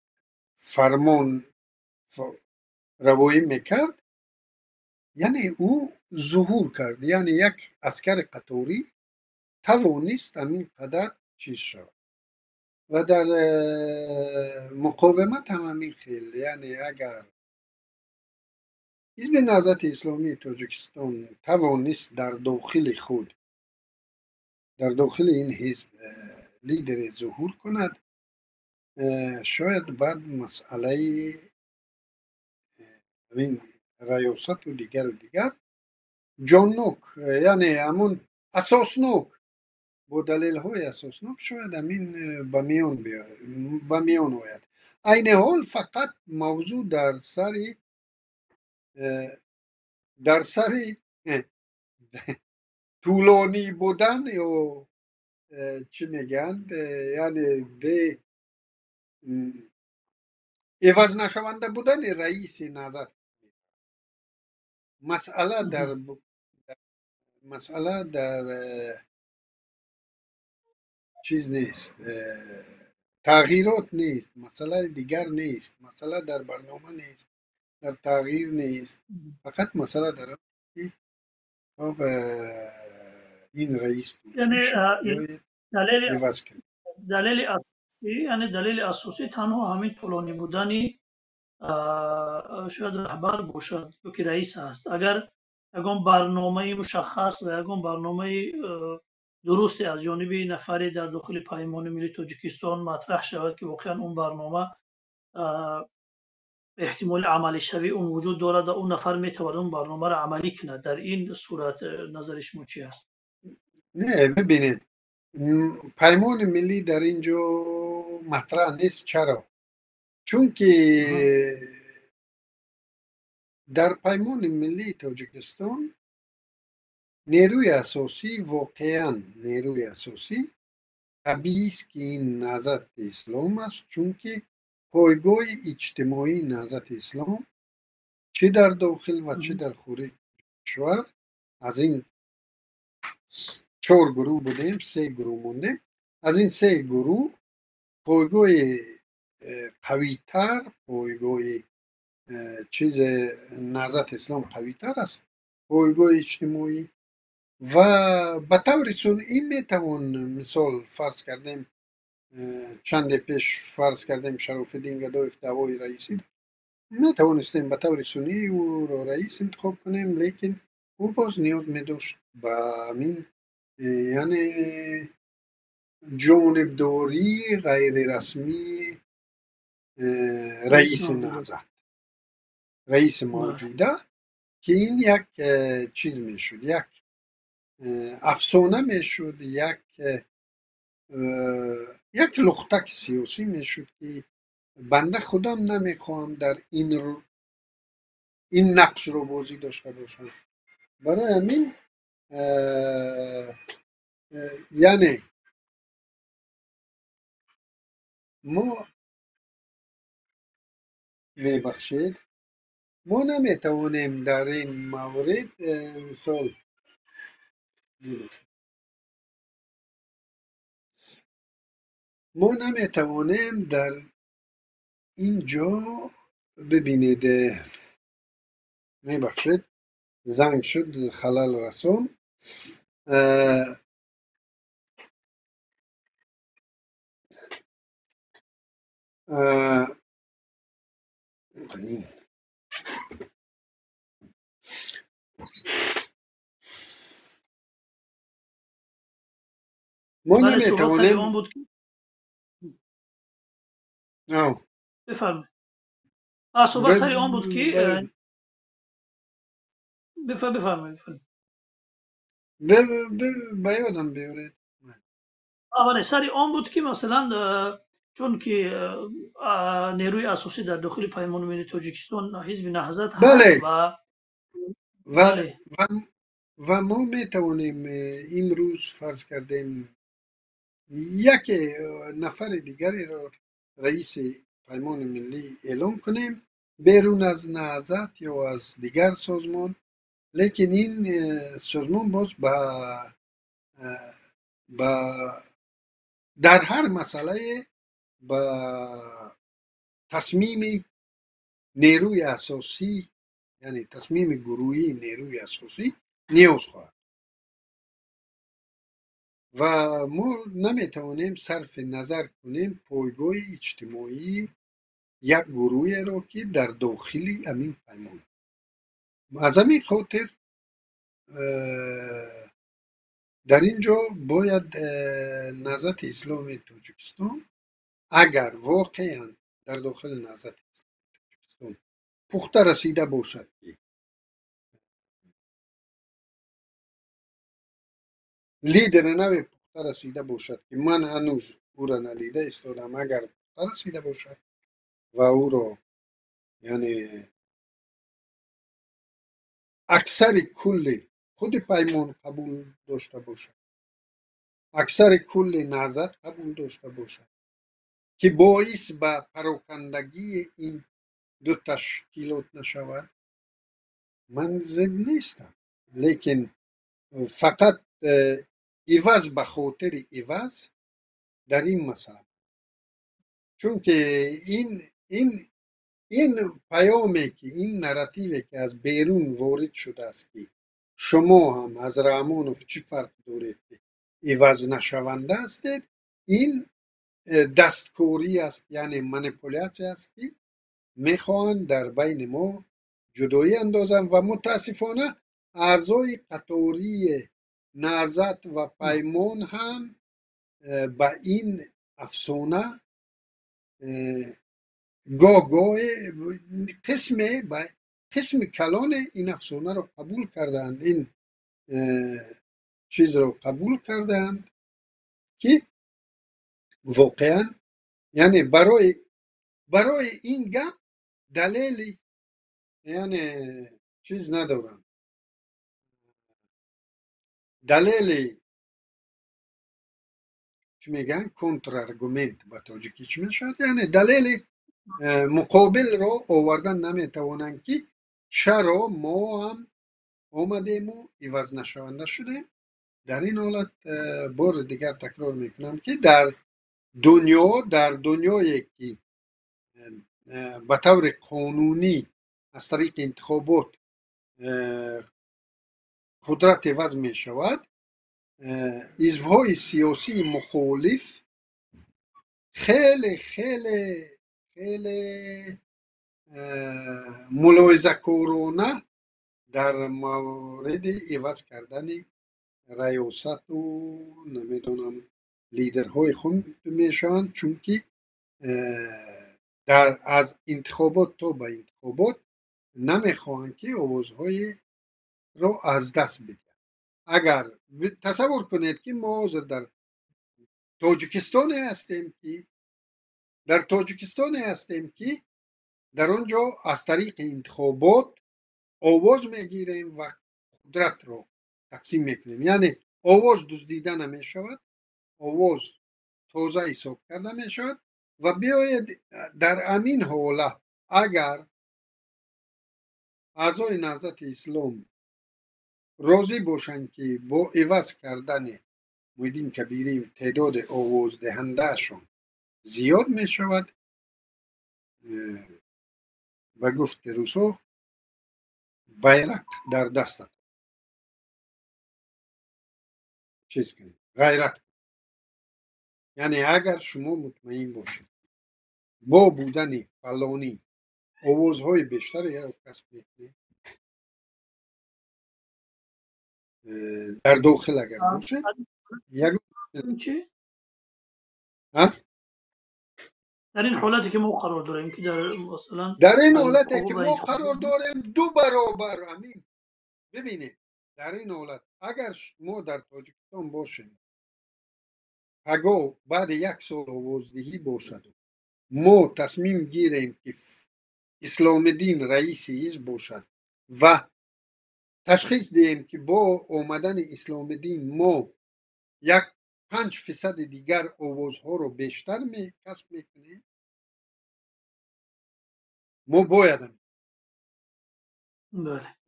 фармон равоӣ мекард, яъне ӯ зуҳур кард. Яъне як аскари қаторӣ тавонист ҳамин қадар чиз шавад ва дар муқовимат ҳам ҳамин хел. Яъне агар Ҳизби Наҳзати Исломии Тоҷикистон тавонист дар дохили худ, дар дохили ин ҳизб лидере зуҳур кунад, шояд баъд масъалаи ин раёсату дигару дигар ҷоннок, яъне ҳамун асоснок, бо далелҳои асоснок шояд ҳамин ба миён ояд. Айни ҳол фақат мавзӯъ дар сари тӯлонӣ будан ё чӣ мегӯянд, яъне бе иваз нашаванда будани раиси Наҳзат. Масъала дар чиз нест, тағйирот нест, масъалаи дигар нест, масъала дар барнома нест, дар тағйир нест. Фақат масъала дар он ки хоб ин раис иваз кунад.
Далели асосӣ, яъне далели асосӣ танҳо ҳамин тӯлонӣ будани шояд раҳбар бошад ё ки раис аст. Агар ягон барномаи мушаххас ва ягон барномаи дурусте аз ҷониби нафаре дар дохили Паймони Миллии Тоҷикистон матраҳ шавад, ки воқеан он барнома эҳтимоли амалишавии он вуҷуд дорад ва он нафар метавонад он барномаро амалӣ кунад, дар ин сурат назари шумо чи аст?
Не, бибинед, Паймони Миллӣ дар ин ҷо матраҳ нест. Чаро? Чунки дар Паймони Миллии Тоҷикистон нерӯи асосӣ, воқеан нерӯи асосӣ, табиист ки ин Наҳзати Ислом аст, чунки пойгоҳи иҷтимоии Наҳзати Ислом чӣ дар дохил ва чӣ дар хориҷи кишвар, аз ин чор гурӯҳ будем, се гурӯҳ мондем, аз ин се гурӯҳ пойгоҳи қавитар, пойгоҳи чизе Наҳзати Ислом қавитар аст, пойгоҳи иҷтимоӣ. Ва ба таври сунъӣ метавон, мисол, фарз кардем, чанде пеш, фарз кардем, Шарофиддин Гадоев даъвои раисӣ дошт, метавонистем ба таври сунъӣ ӯро раис интихоб кунем, лекин ӯ боз ниёз медошт ба ҳамин, яъне ҷонибдории ғайрирасмии раиси Наҳзат, раиси мавҷуда, ки ин як чиз мешуд, як афсона мешуд, як лухтаки сиёсӣ мешуд, ки банда худам намехоҳам дар ин нақшро бозӣ дошта бошам. Барои ҳамин, яъне мо, мебахшед, мо наметавонем дар ин маврид, мисол, мо наметавонем дар Инҷо бибинед, мебахшед, занг шуд, халал расон. Мо наметавонем.
Бифармоед. Суҳбат сари он буд ки, бифармоед.
Ба ёдам биёред.
Бале, сари он буд ки масалан, чунки нерӯи асосӣ дар дохили Паймони Миллии Тоҷикистон ҳизби Наҳзат ҳаст ва
ва мо метавонем имрӯз фарз кардем яке нафари дигареро раиси Паймони Миллӣ эълон кунем берун аз Наҳзат ё аз дигар созмон, лекин ин созмон боз ба дар ҳар масъалае ба тасмими нерӯи асосӣ, яъне тасмими гурӯҳии нерӯи асосӣ ниёз хоҳад ва мо наметавонем сарфи назар кунем пойгоҳи иҷтимоии як гурӯҳеро, ки дар дохили ҳамин паймон. Аз ҳамин хотир дар ин ҷо бояд Наҳзати Исломии Тоҷикистон, агар воқеан дар дохили Наҳзати Исломии Тоҷикистон пухта расида бошад, ки лидери нави пухта расида бошад, ки ман ҳанӯз ӯро надида истодам, агар пухта расида бошад ва ӯро, яъне аксари кулли худи Паймон қабул дошта бошад, аксари кулли Наҳзат қабул дошта бошад, ки боис ба парокандагии ин ду ташкилот нашавад, ман зид нестам. Лекин фақат иваз ба хотири иваз дар ин масъала, чунки ин паёме ки, ин нарративе ки аз берун ворид шудааст, ки шумо ҳам аз Раҳмонов чӣ фарқ доред, ки иваз нашаванда ҳастед, ин дасткорӣ аст, яъне манипулятсия аст, ки мехоҳанд дар байни мо ҷудоӣ андозанд ва мутаассифона аъзои қатории Наҳзат ва Паймон ҳам ба ин афсона гоҳ-гоҳе қисми калоне ин афсонаро қабул кардаанд, ин чизро қабул кардаанд, ки воқеан, яъне барои ин гап далели, яъне чиз надоранд, далели чӣ мегӯянд, контраргумент ба тоҷикӣ чӣ мешавад, яъне далели муқобилро овардан наметавонанд, ки чаро мо ҳам омадему иваз нашаванда шудем. Дар ин ҳолат бори дигар такрор мекунам, ки дар дунё, дар дунёе ки ба таври қонунӣ аз тариқи интихобот қудрат иваз мешавад, ҳизбҳои сиёсии мухолиф хеле хеле хеле мулоҳизакорона дар мавриди иваз кардани раёсату намедонам лидерҳои худ мешаванд, чунки дар аз интихобот то ба интихобот намехоҳанд, ки овозҳоеро аз даст бидиҳанд. Агар тасаввур кунед, ки мо ҳозир дар Тоҷикистоне ҳастем, ки дар Тоҷикистоне ҳастем, ки дар он ҷо аз тариқи интихобот овоз мегирем ва қудратро тақсим мекунем, яъне овоз дуздида намешавад, овоз тоза ҳисоб карда мешавад. Ва биёед дар ҳамин ҳолат агар аъзои Наҳзати Ислом розӣ бошанд, ки бо иваз кардани Муҳиддин Кабирӣ теъдоди овоздиҳандаашон зиёд мешавад, Ба гуфти русо, байрақ дар дастат, чиз кунед, ғайрат. Яъне агар шумо мутмаин бошед, бо будани фалонӣ овозҳои бештареро касб мекунед дар дохил агар бошед,
чӣ? Дар ин ҳолате ки мо қарор дорем, ки дар масалан
дар ин ҳолате ки мо қарор дорем, ду баробар ҳамин. Бибинед, дар ин ҳолат агар мо дар Тоҷикистон бошем, пагоҳ баъди як сол овоздиҳӣ бошаду мо тасмим гирем, ки Исломиддин раиси ҳизб бошад, ва ташхис диҳем, ки бо омадани Исломиддин мо як 5 фисади дигар овозҳоро бештар касб мекунем, мо бояд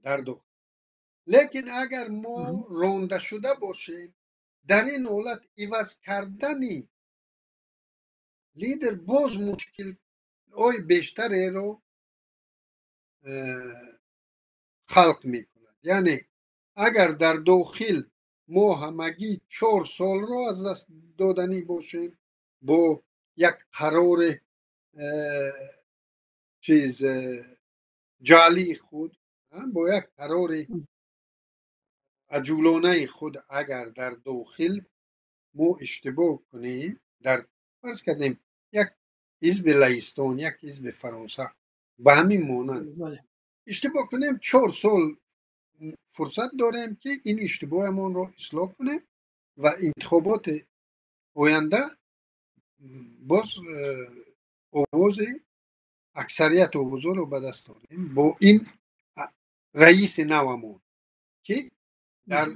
дар дохил. Лекин агар мо ронда шуда бошем, дар ин ҳолат иваз кардани лидер боз мушкилҳои бештареро халқ мекунад. Яъне агар дар дохил мо ҳамагӣ 4 солро аз даст доданӣ бошем бо як қарори чиз ҷаълии худ, бо як қарори аҷулонаи худ, агар дар дохил мо иштибоҳ кунем, дар фарз кардем як ҳизби Лаҳистон, як ҳизби Фаронса, ба ҳамин монанд иштибоҳ кунем, 4 сол фурсат дорем, ки ин иштибоҳамонро ислоҳ кунем ва интихоботи оянда боз овози аксарият овозҳоро ба даст орем бо ин раиси навамон, ки дар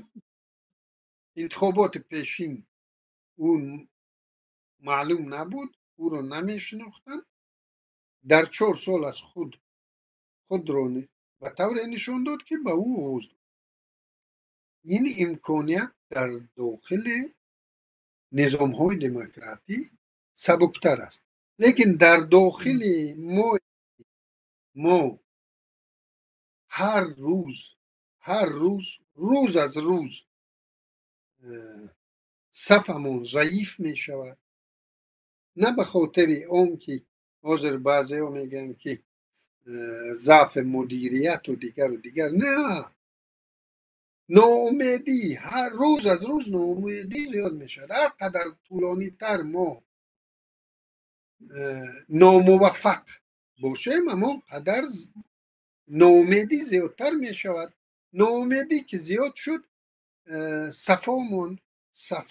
интихоботи пешин ӯ маълум набуд, ӯро намешинохтанд. Дар 4 сол аз худ худро ба тавре нишон дод, ки ба ӯ овоз дод. Ин имконият дар дохили низомҳои демократӣ сабуктар аст, лекин дар дохили мо ҳар рӯз, ҳар рӯз, рӯз аз рӯз сафамон заиф мешавад. На ба хотири он ки ҳозир баъзеҳо мегӯянд, ки заъфи мудирияту дигару дигар. На, ноумедӣ, ҳар рӯз аз рӯз ноумедӣ зиёд мешавад. Ҳар қадар тӯлонитар мо номуваффақ бошем, ҳамон қадар ноумедӣ зиёдтар мешавад. Ноумедӣ ки зиёд шуд, сафомон саф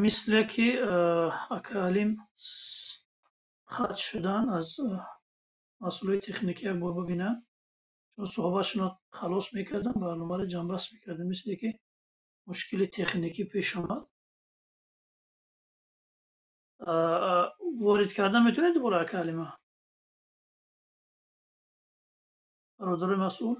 Мисле ки ака Алим қатъ шудан, аз масъулои техникӣ як бор бибинанд, чун суҳбатшонро халос мекардам, барномаро ҷамъбаст мекардем. Мисле ки мушкили техникӣ пеш омад. Ворид кардан метавонед дубора ака Алима, бародарои масъул?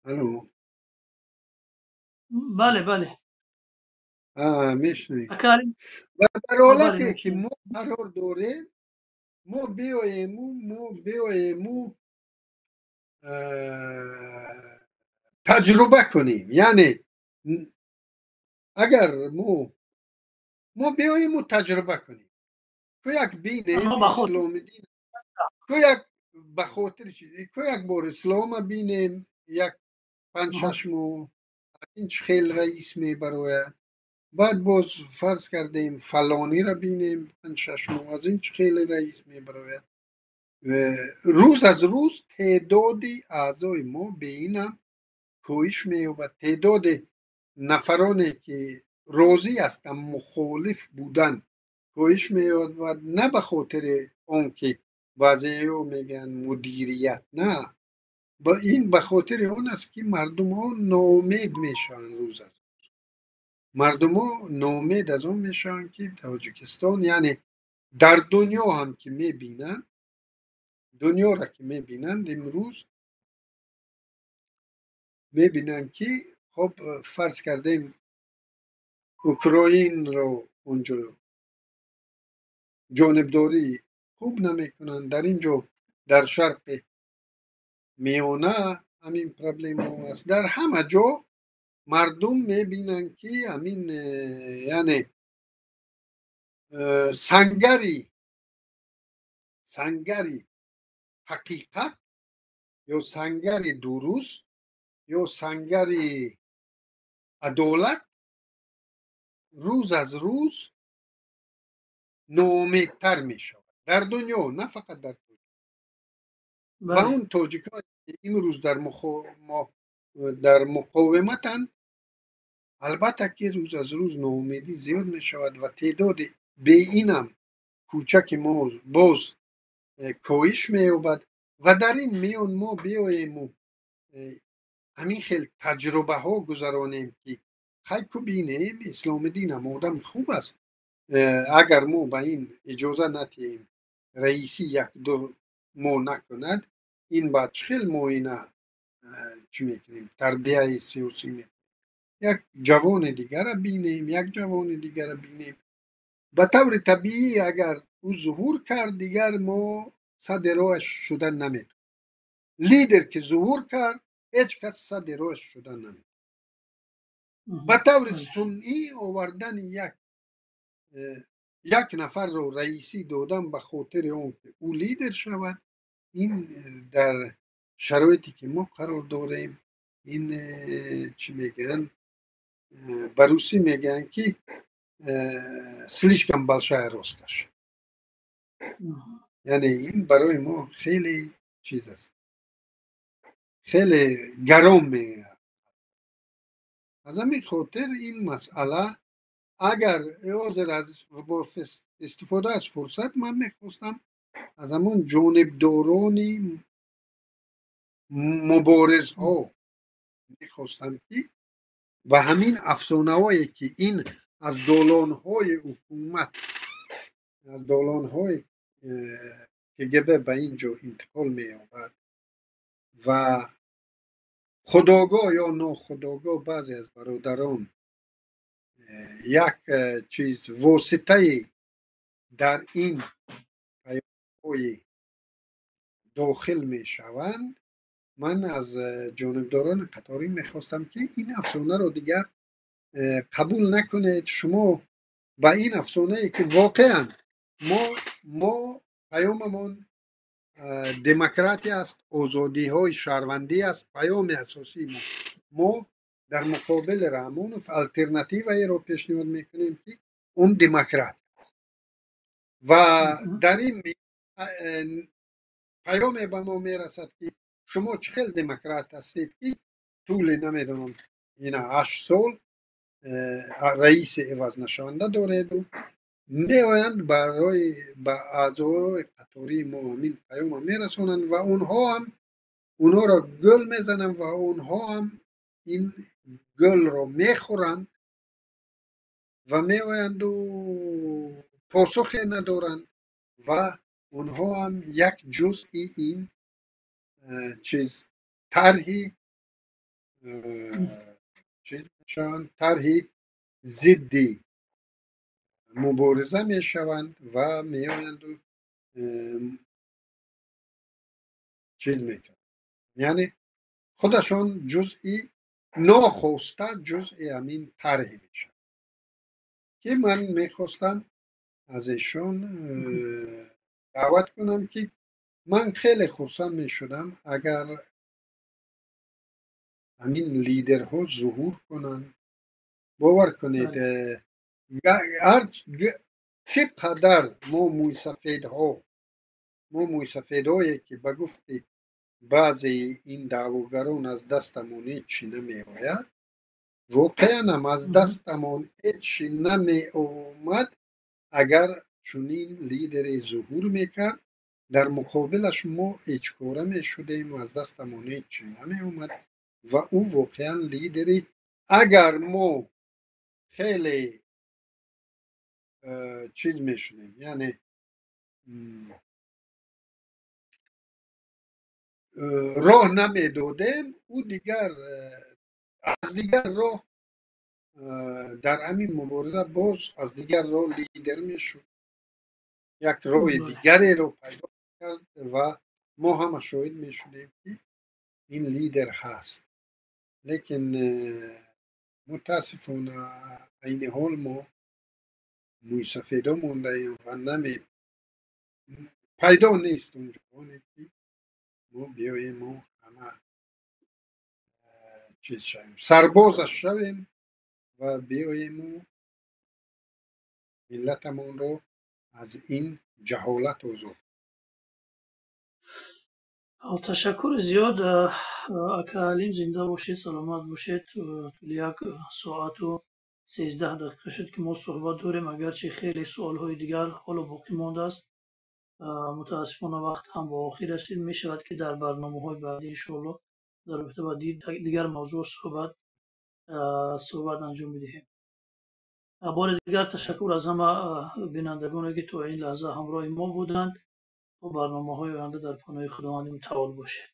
Алло.
Бале, бале.
Мешунавед?
Ака Алим.
Ва дар
Бале,
ҳолате ки
мешунавем.
мо қарор дорем, мо биёему таҷруба кунем. Яъне агар мо биёему таҷруба кунем, ку як бинем
Аммо ба хотир
Исломиддин, ку як ба хотири чиз, ку як бор Ислома бинем як панҷ шаш моҳ, ин чӣ хел раис мебарояд. Баъд боз фарз кардем фалониро бинем 5-6 моҳ, аз ин чӣ хел раис мебарояд. Рӯз аз рӯз теъдоди аъзои мо бе инам коҳиш меёбад. Теъдоди нафароне ки розӣ ҳастанд мухолиф будан коҳиш меёбад, на ба хотири он ки баъзеҳо мегӯянд мудирият, на, ин ба хотири он аст ки мардумҳо ноумед мешаванд. Рӯз аз рӯз мардумҳо ноумед аз он мешаванд, ки Тоҷикистон, яъне дар дунё ҳам ки мебинанд, дунёро ки мебинанд, имрӯз мебинанд, ки хоб, фарз кардем, Украинро онҷо ҷонибдорӣ хуб намекунанд, дар ин ҷо дар Шарқи Миёна ҳамин проблемаҳо аст. Дар ҳама ҷо мардум мебинанд, ки ҳамин, яъне сангари ҳақиқат ё сангари дуруст ё сангари адолат рӯз аз рӯз ноумедтар мешавад дар дунё, на фақат дар Тоҷик. Ва он тоҷикое ки имрӯз дар муқовиматанд, албатта ки рӯз аз рӯз ноумедӣ зиёд мешавад ва теъдоди беинам кӯчаки мо боз коҳиш меёбад. Ва дар ин миён мо биёему ҳамин хел таҷрибаҳо гузаронем, ки хай ку бинем, Исломиддинам одами хуб аст, агар мо ба ин иҷоза надиҳем, раисӣ як-ду моҳ накунад, ин баъд чӣ хел мо ина чӣ мекунем, тарбияи сиёсӣ мекунем, як ҷавони дигара бинем, як ҷавони дигара бинем. Ба таври табиӣ, агар ӯ зуҳур кард, дигар мо садди роҳаш шуда наметавонем. Лидер ки зуҳур кард, ҳеҷ кас садди роҳаш шуда наметавонад. Ба таври сунъӣ овардани як нафарро раисӣ додан ба хотири он ки ӯ лидер шавад, ин дар шароите ки мо қарор дорем, ин чӣ мегӯянд, ба русӣ мегӯянд, ки слишком большая роскошь, яъне ин барои мо хеле чиз аст, хеле гарон меояд. Аз ҳамин хотир ин масъала, агар ҳозир аз бо истифода аз фурсат ман мехостам аз ҳамон ҷонибдорони муборизҳо мехостам, ки ба ҳамин афсонаҳое ки ин аз долонҳои ҳукумат, аз долонҳои КГБ ба ин ҷо интиқол меёбад ва худогоҳ ё нохудогоҳ баъзе аз бародарон як чиз воситаи дар ин паёмҳои дохил мешаванд, ман аз ҷонибдорони қаторӣ мехостам, ки ин афсонаро дигар қабул накунед. Шумо ба ин афсонае ки воқеан мо паёмамон демократия аст, озодиҳои шаҳрвандӣ аст, паёми асосии мо дар муқобили Раҳмонов алтернативаеро пешниҳод мекунем, ки он демократ аст. Ва дар ин паёме ба мо мерасад, ки шумо чӣ хел демократ ҳастед, ки тӯли, намедонам, ина 8 сол раиси ивазнашаванда дореду меоянд барои ба аъзои қатории мо ҳамин паёма мерасонанд ва онҳо ҳам онҳоро гул мезананд ва онҳо ҳам ин гулро мехӯранд ва меоянду посухе надоранд ва онҳо ҳам як ҷузъи ин чиз, тарҳи чиз мешаванд, тарҳи зидди мубориза мешаванд ва меоянду чиз мекунанд, яъне худашон ҷузъи нохоста ҷузъи ҳамин тарҳе мешаванд, ки ман мехостам аз эшон даъват кунам, ки ман хеле хурсанд мешудам, агар ҳамин лидерҳо зуҳур кунанд. Бовар кунед, чӣ қадар мо мӯйсафедҳо Мо мӯйсафедое, ки ба гуфти баъзеи ин даъвогарон аз дастамон ҳеҷ чӣ намеояд, воқеан ҳам аз дастамон ҳеҷ чӣ намеомад. Агар чунин лидере зуҳур мекард, дар муқобилаш мо ҳеҷкора мешудем ва аз дастамон ҳеҷ чӣ намеомад. Ва ӯ воқеан лидери, агар мо хеле чиз мешудем, яъне роҳ намедодем, ӯ дигар аз дигар роҳ дар ҳамин мубориза боз аз дигар роҳ лидер мешуд, як роҳи дигареро пайдо кард ва мо ҳама шоҳид мешудем, ки ин лидер ҳаст. Лекин мутаассифона айни ҳол мо мӯйсафедо мондаем ва наме пайдо нест он ҷавоне, ки мо биёему ҳама чиз шавем, сарбозаш шавем ва биёему миллатамонро аз ин ҷаҳолат озод.
Ташаккури зиёд, ака Алим, зинда бошед, саломат бошед. Тӯли 1 соату 13 дақиқа шуд, ки мо суҳбат дорем. Агарчи хеле суолҳои дигар ҳоло боқӣ мондааст, мутаассифона вақт ҳам ба охир расид. Мешавад, ки дар барномаҳои баъдӣ, иншоалло, дар робита ба дигар мавзӯъ суҳбат анҷом медиҳем. Бори дигар ташаккур аз ҳама бинандагоне, ки то ин лаҳза ҳамроҳи мо буданд. То барномаҳои оянда дар паноҳи Худованди Мутаол бошед.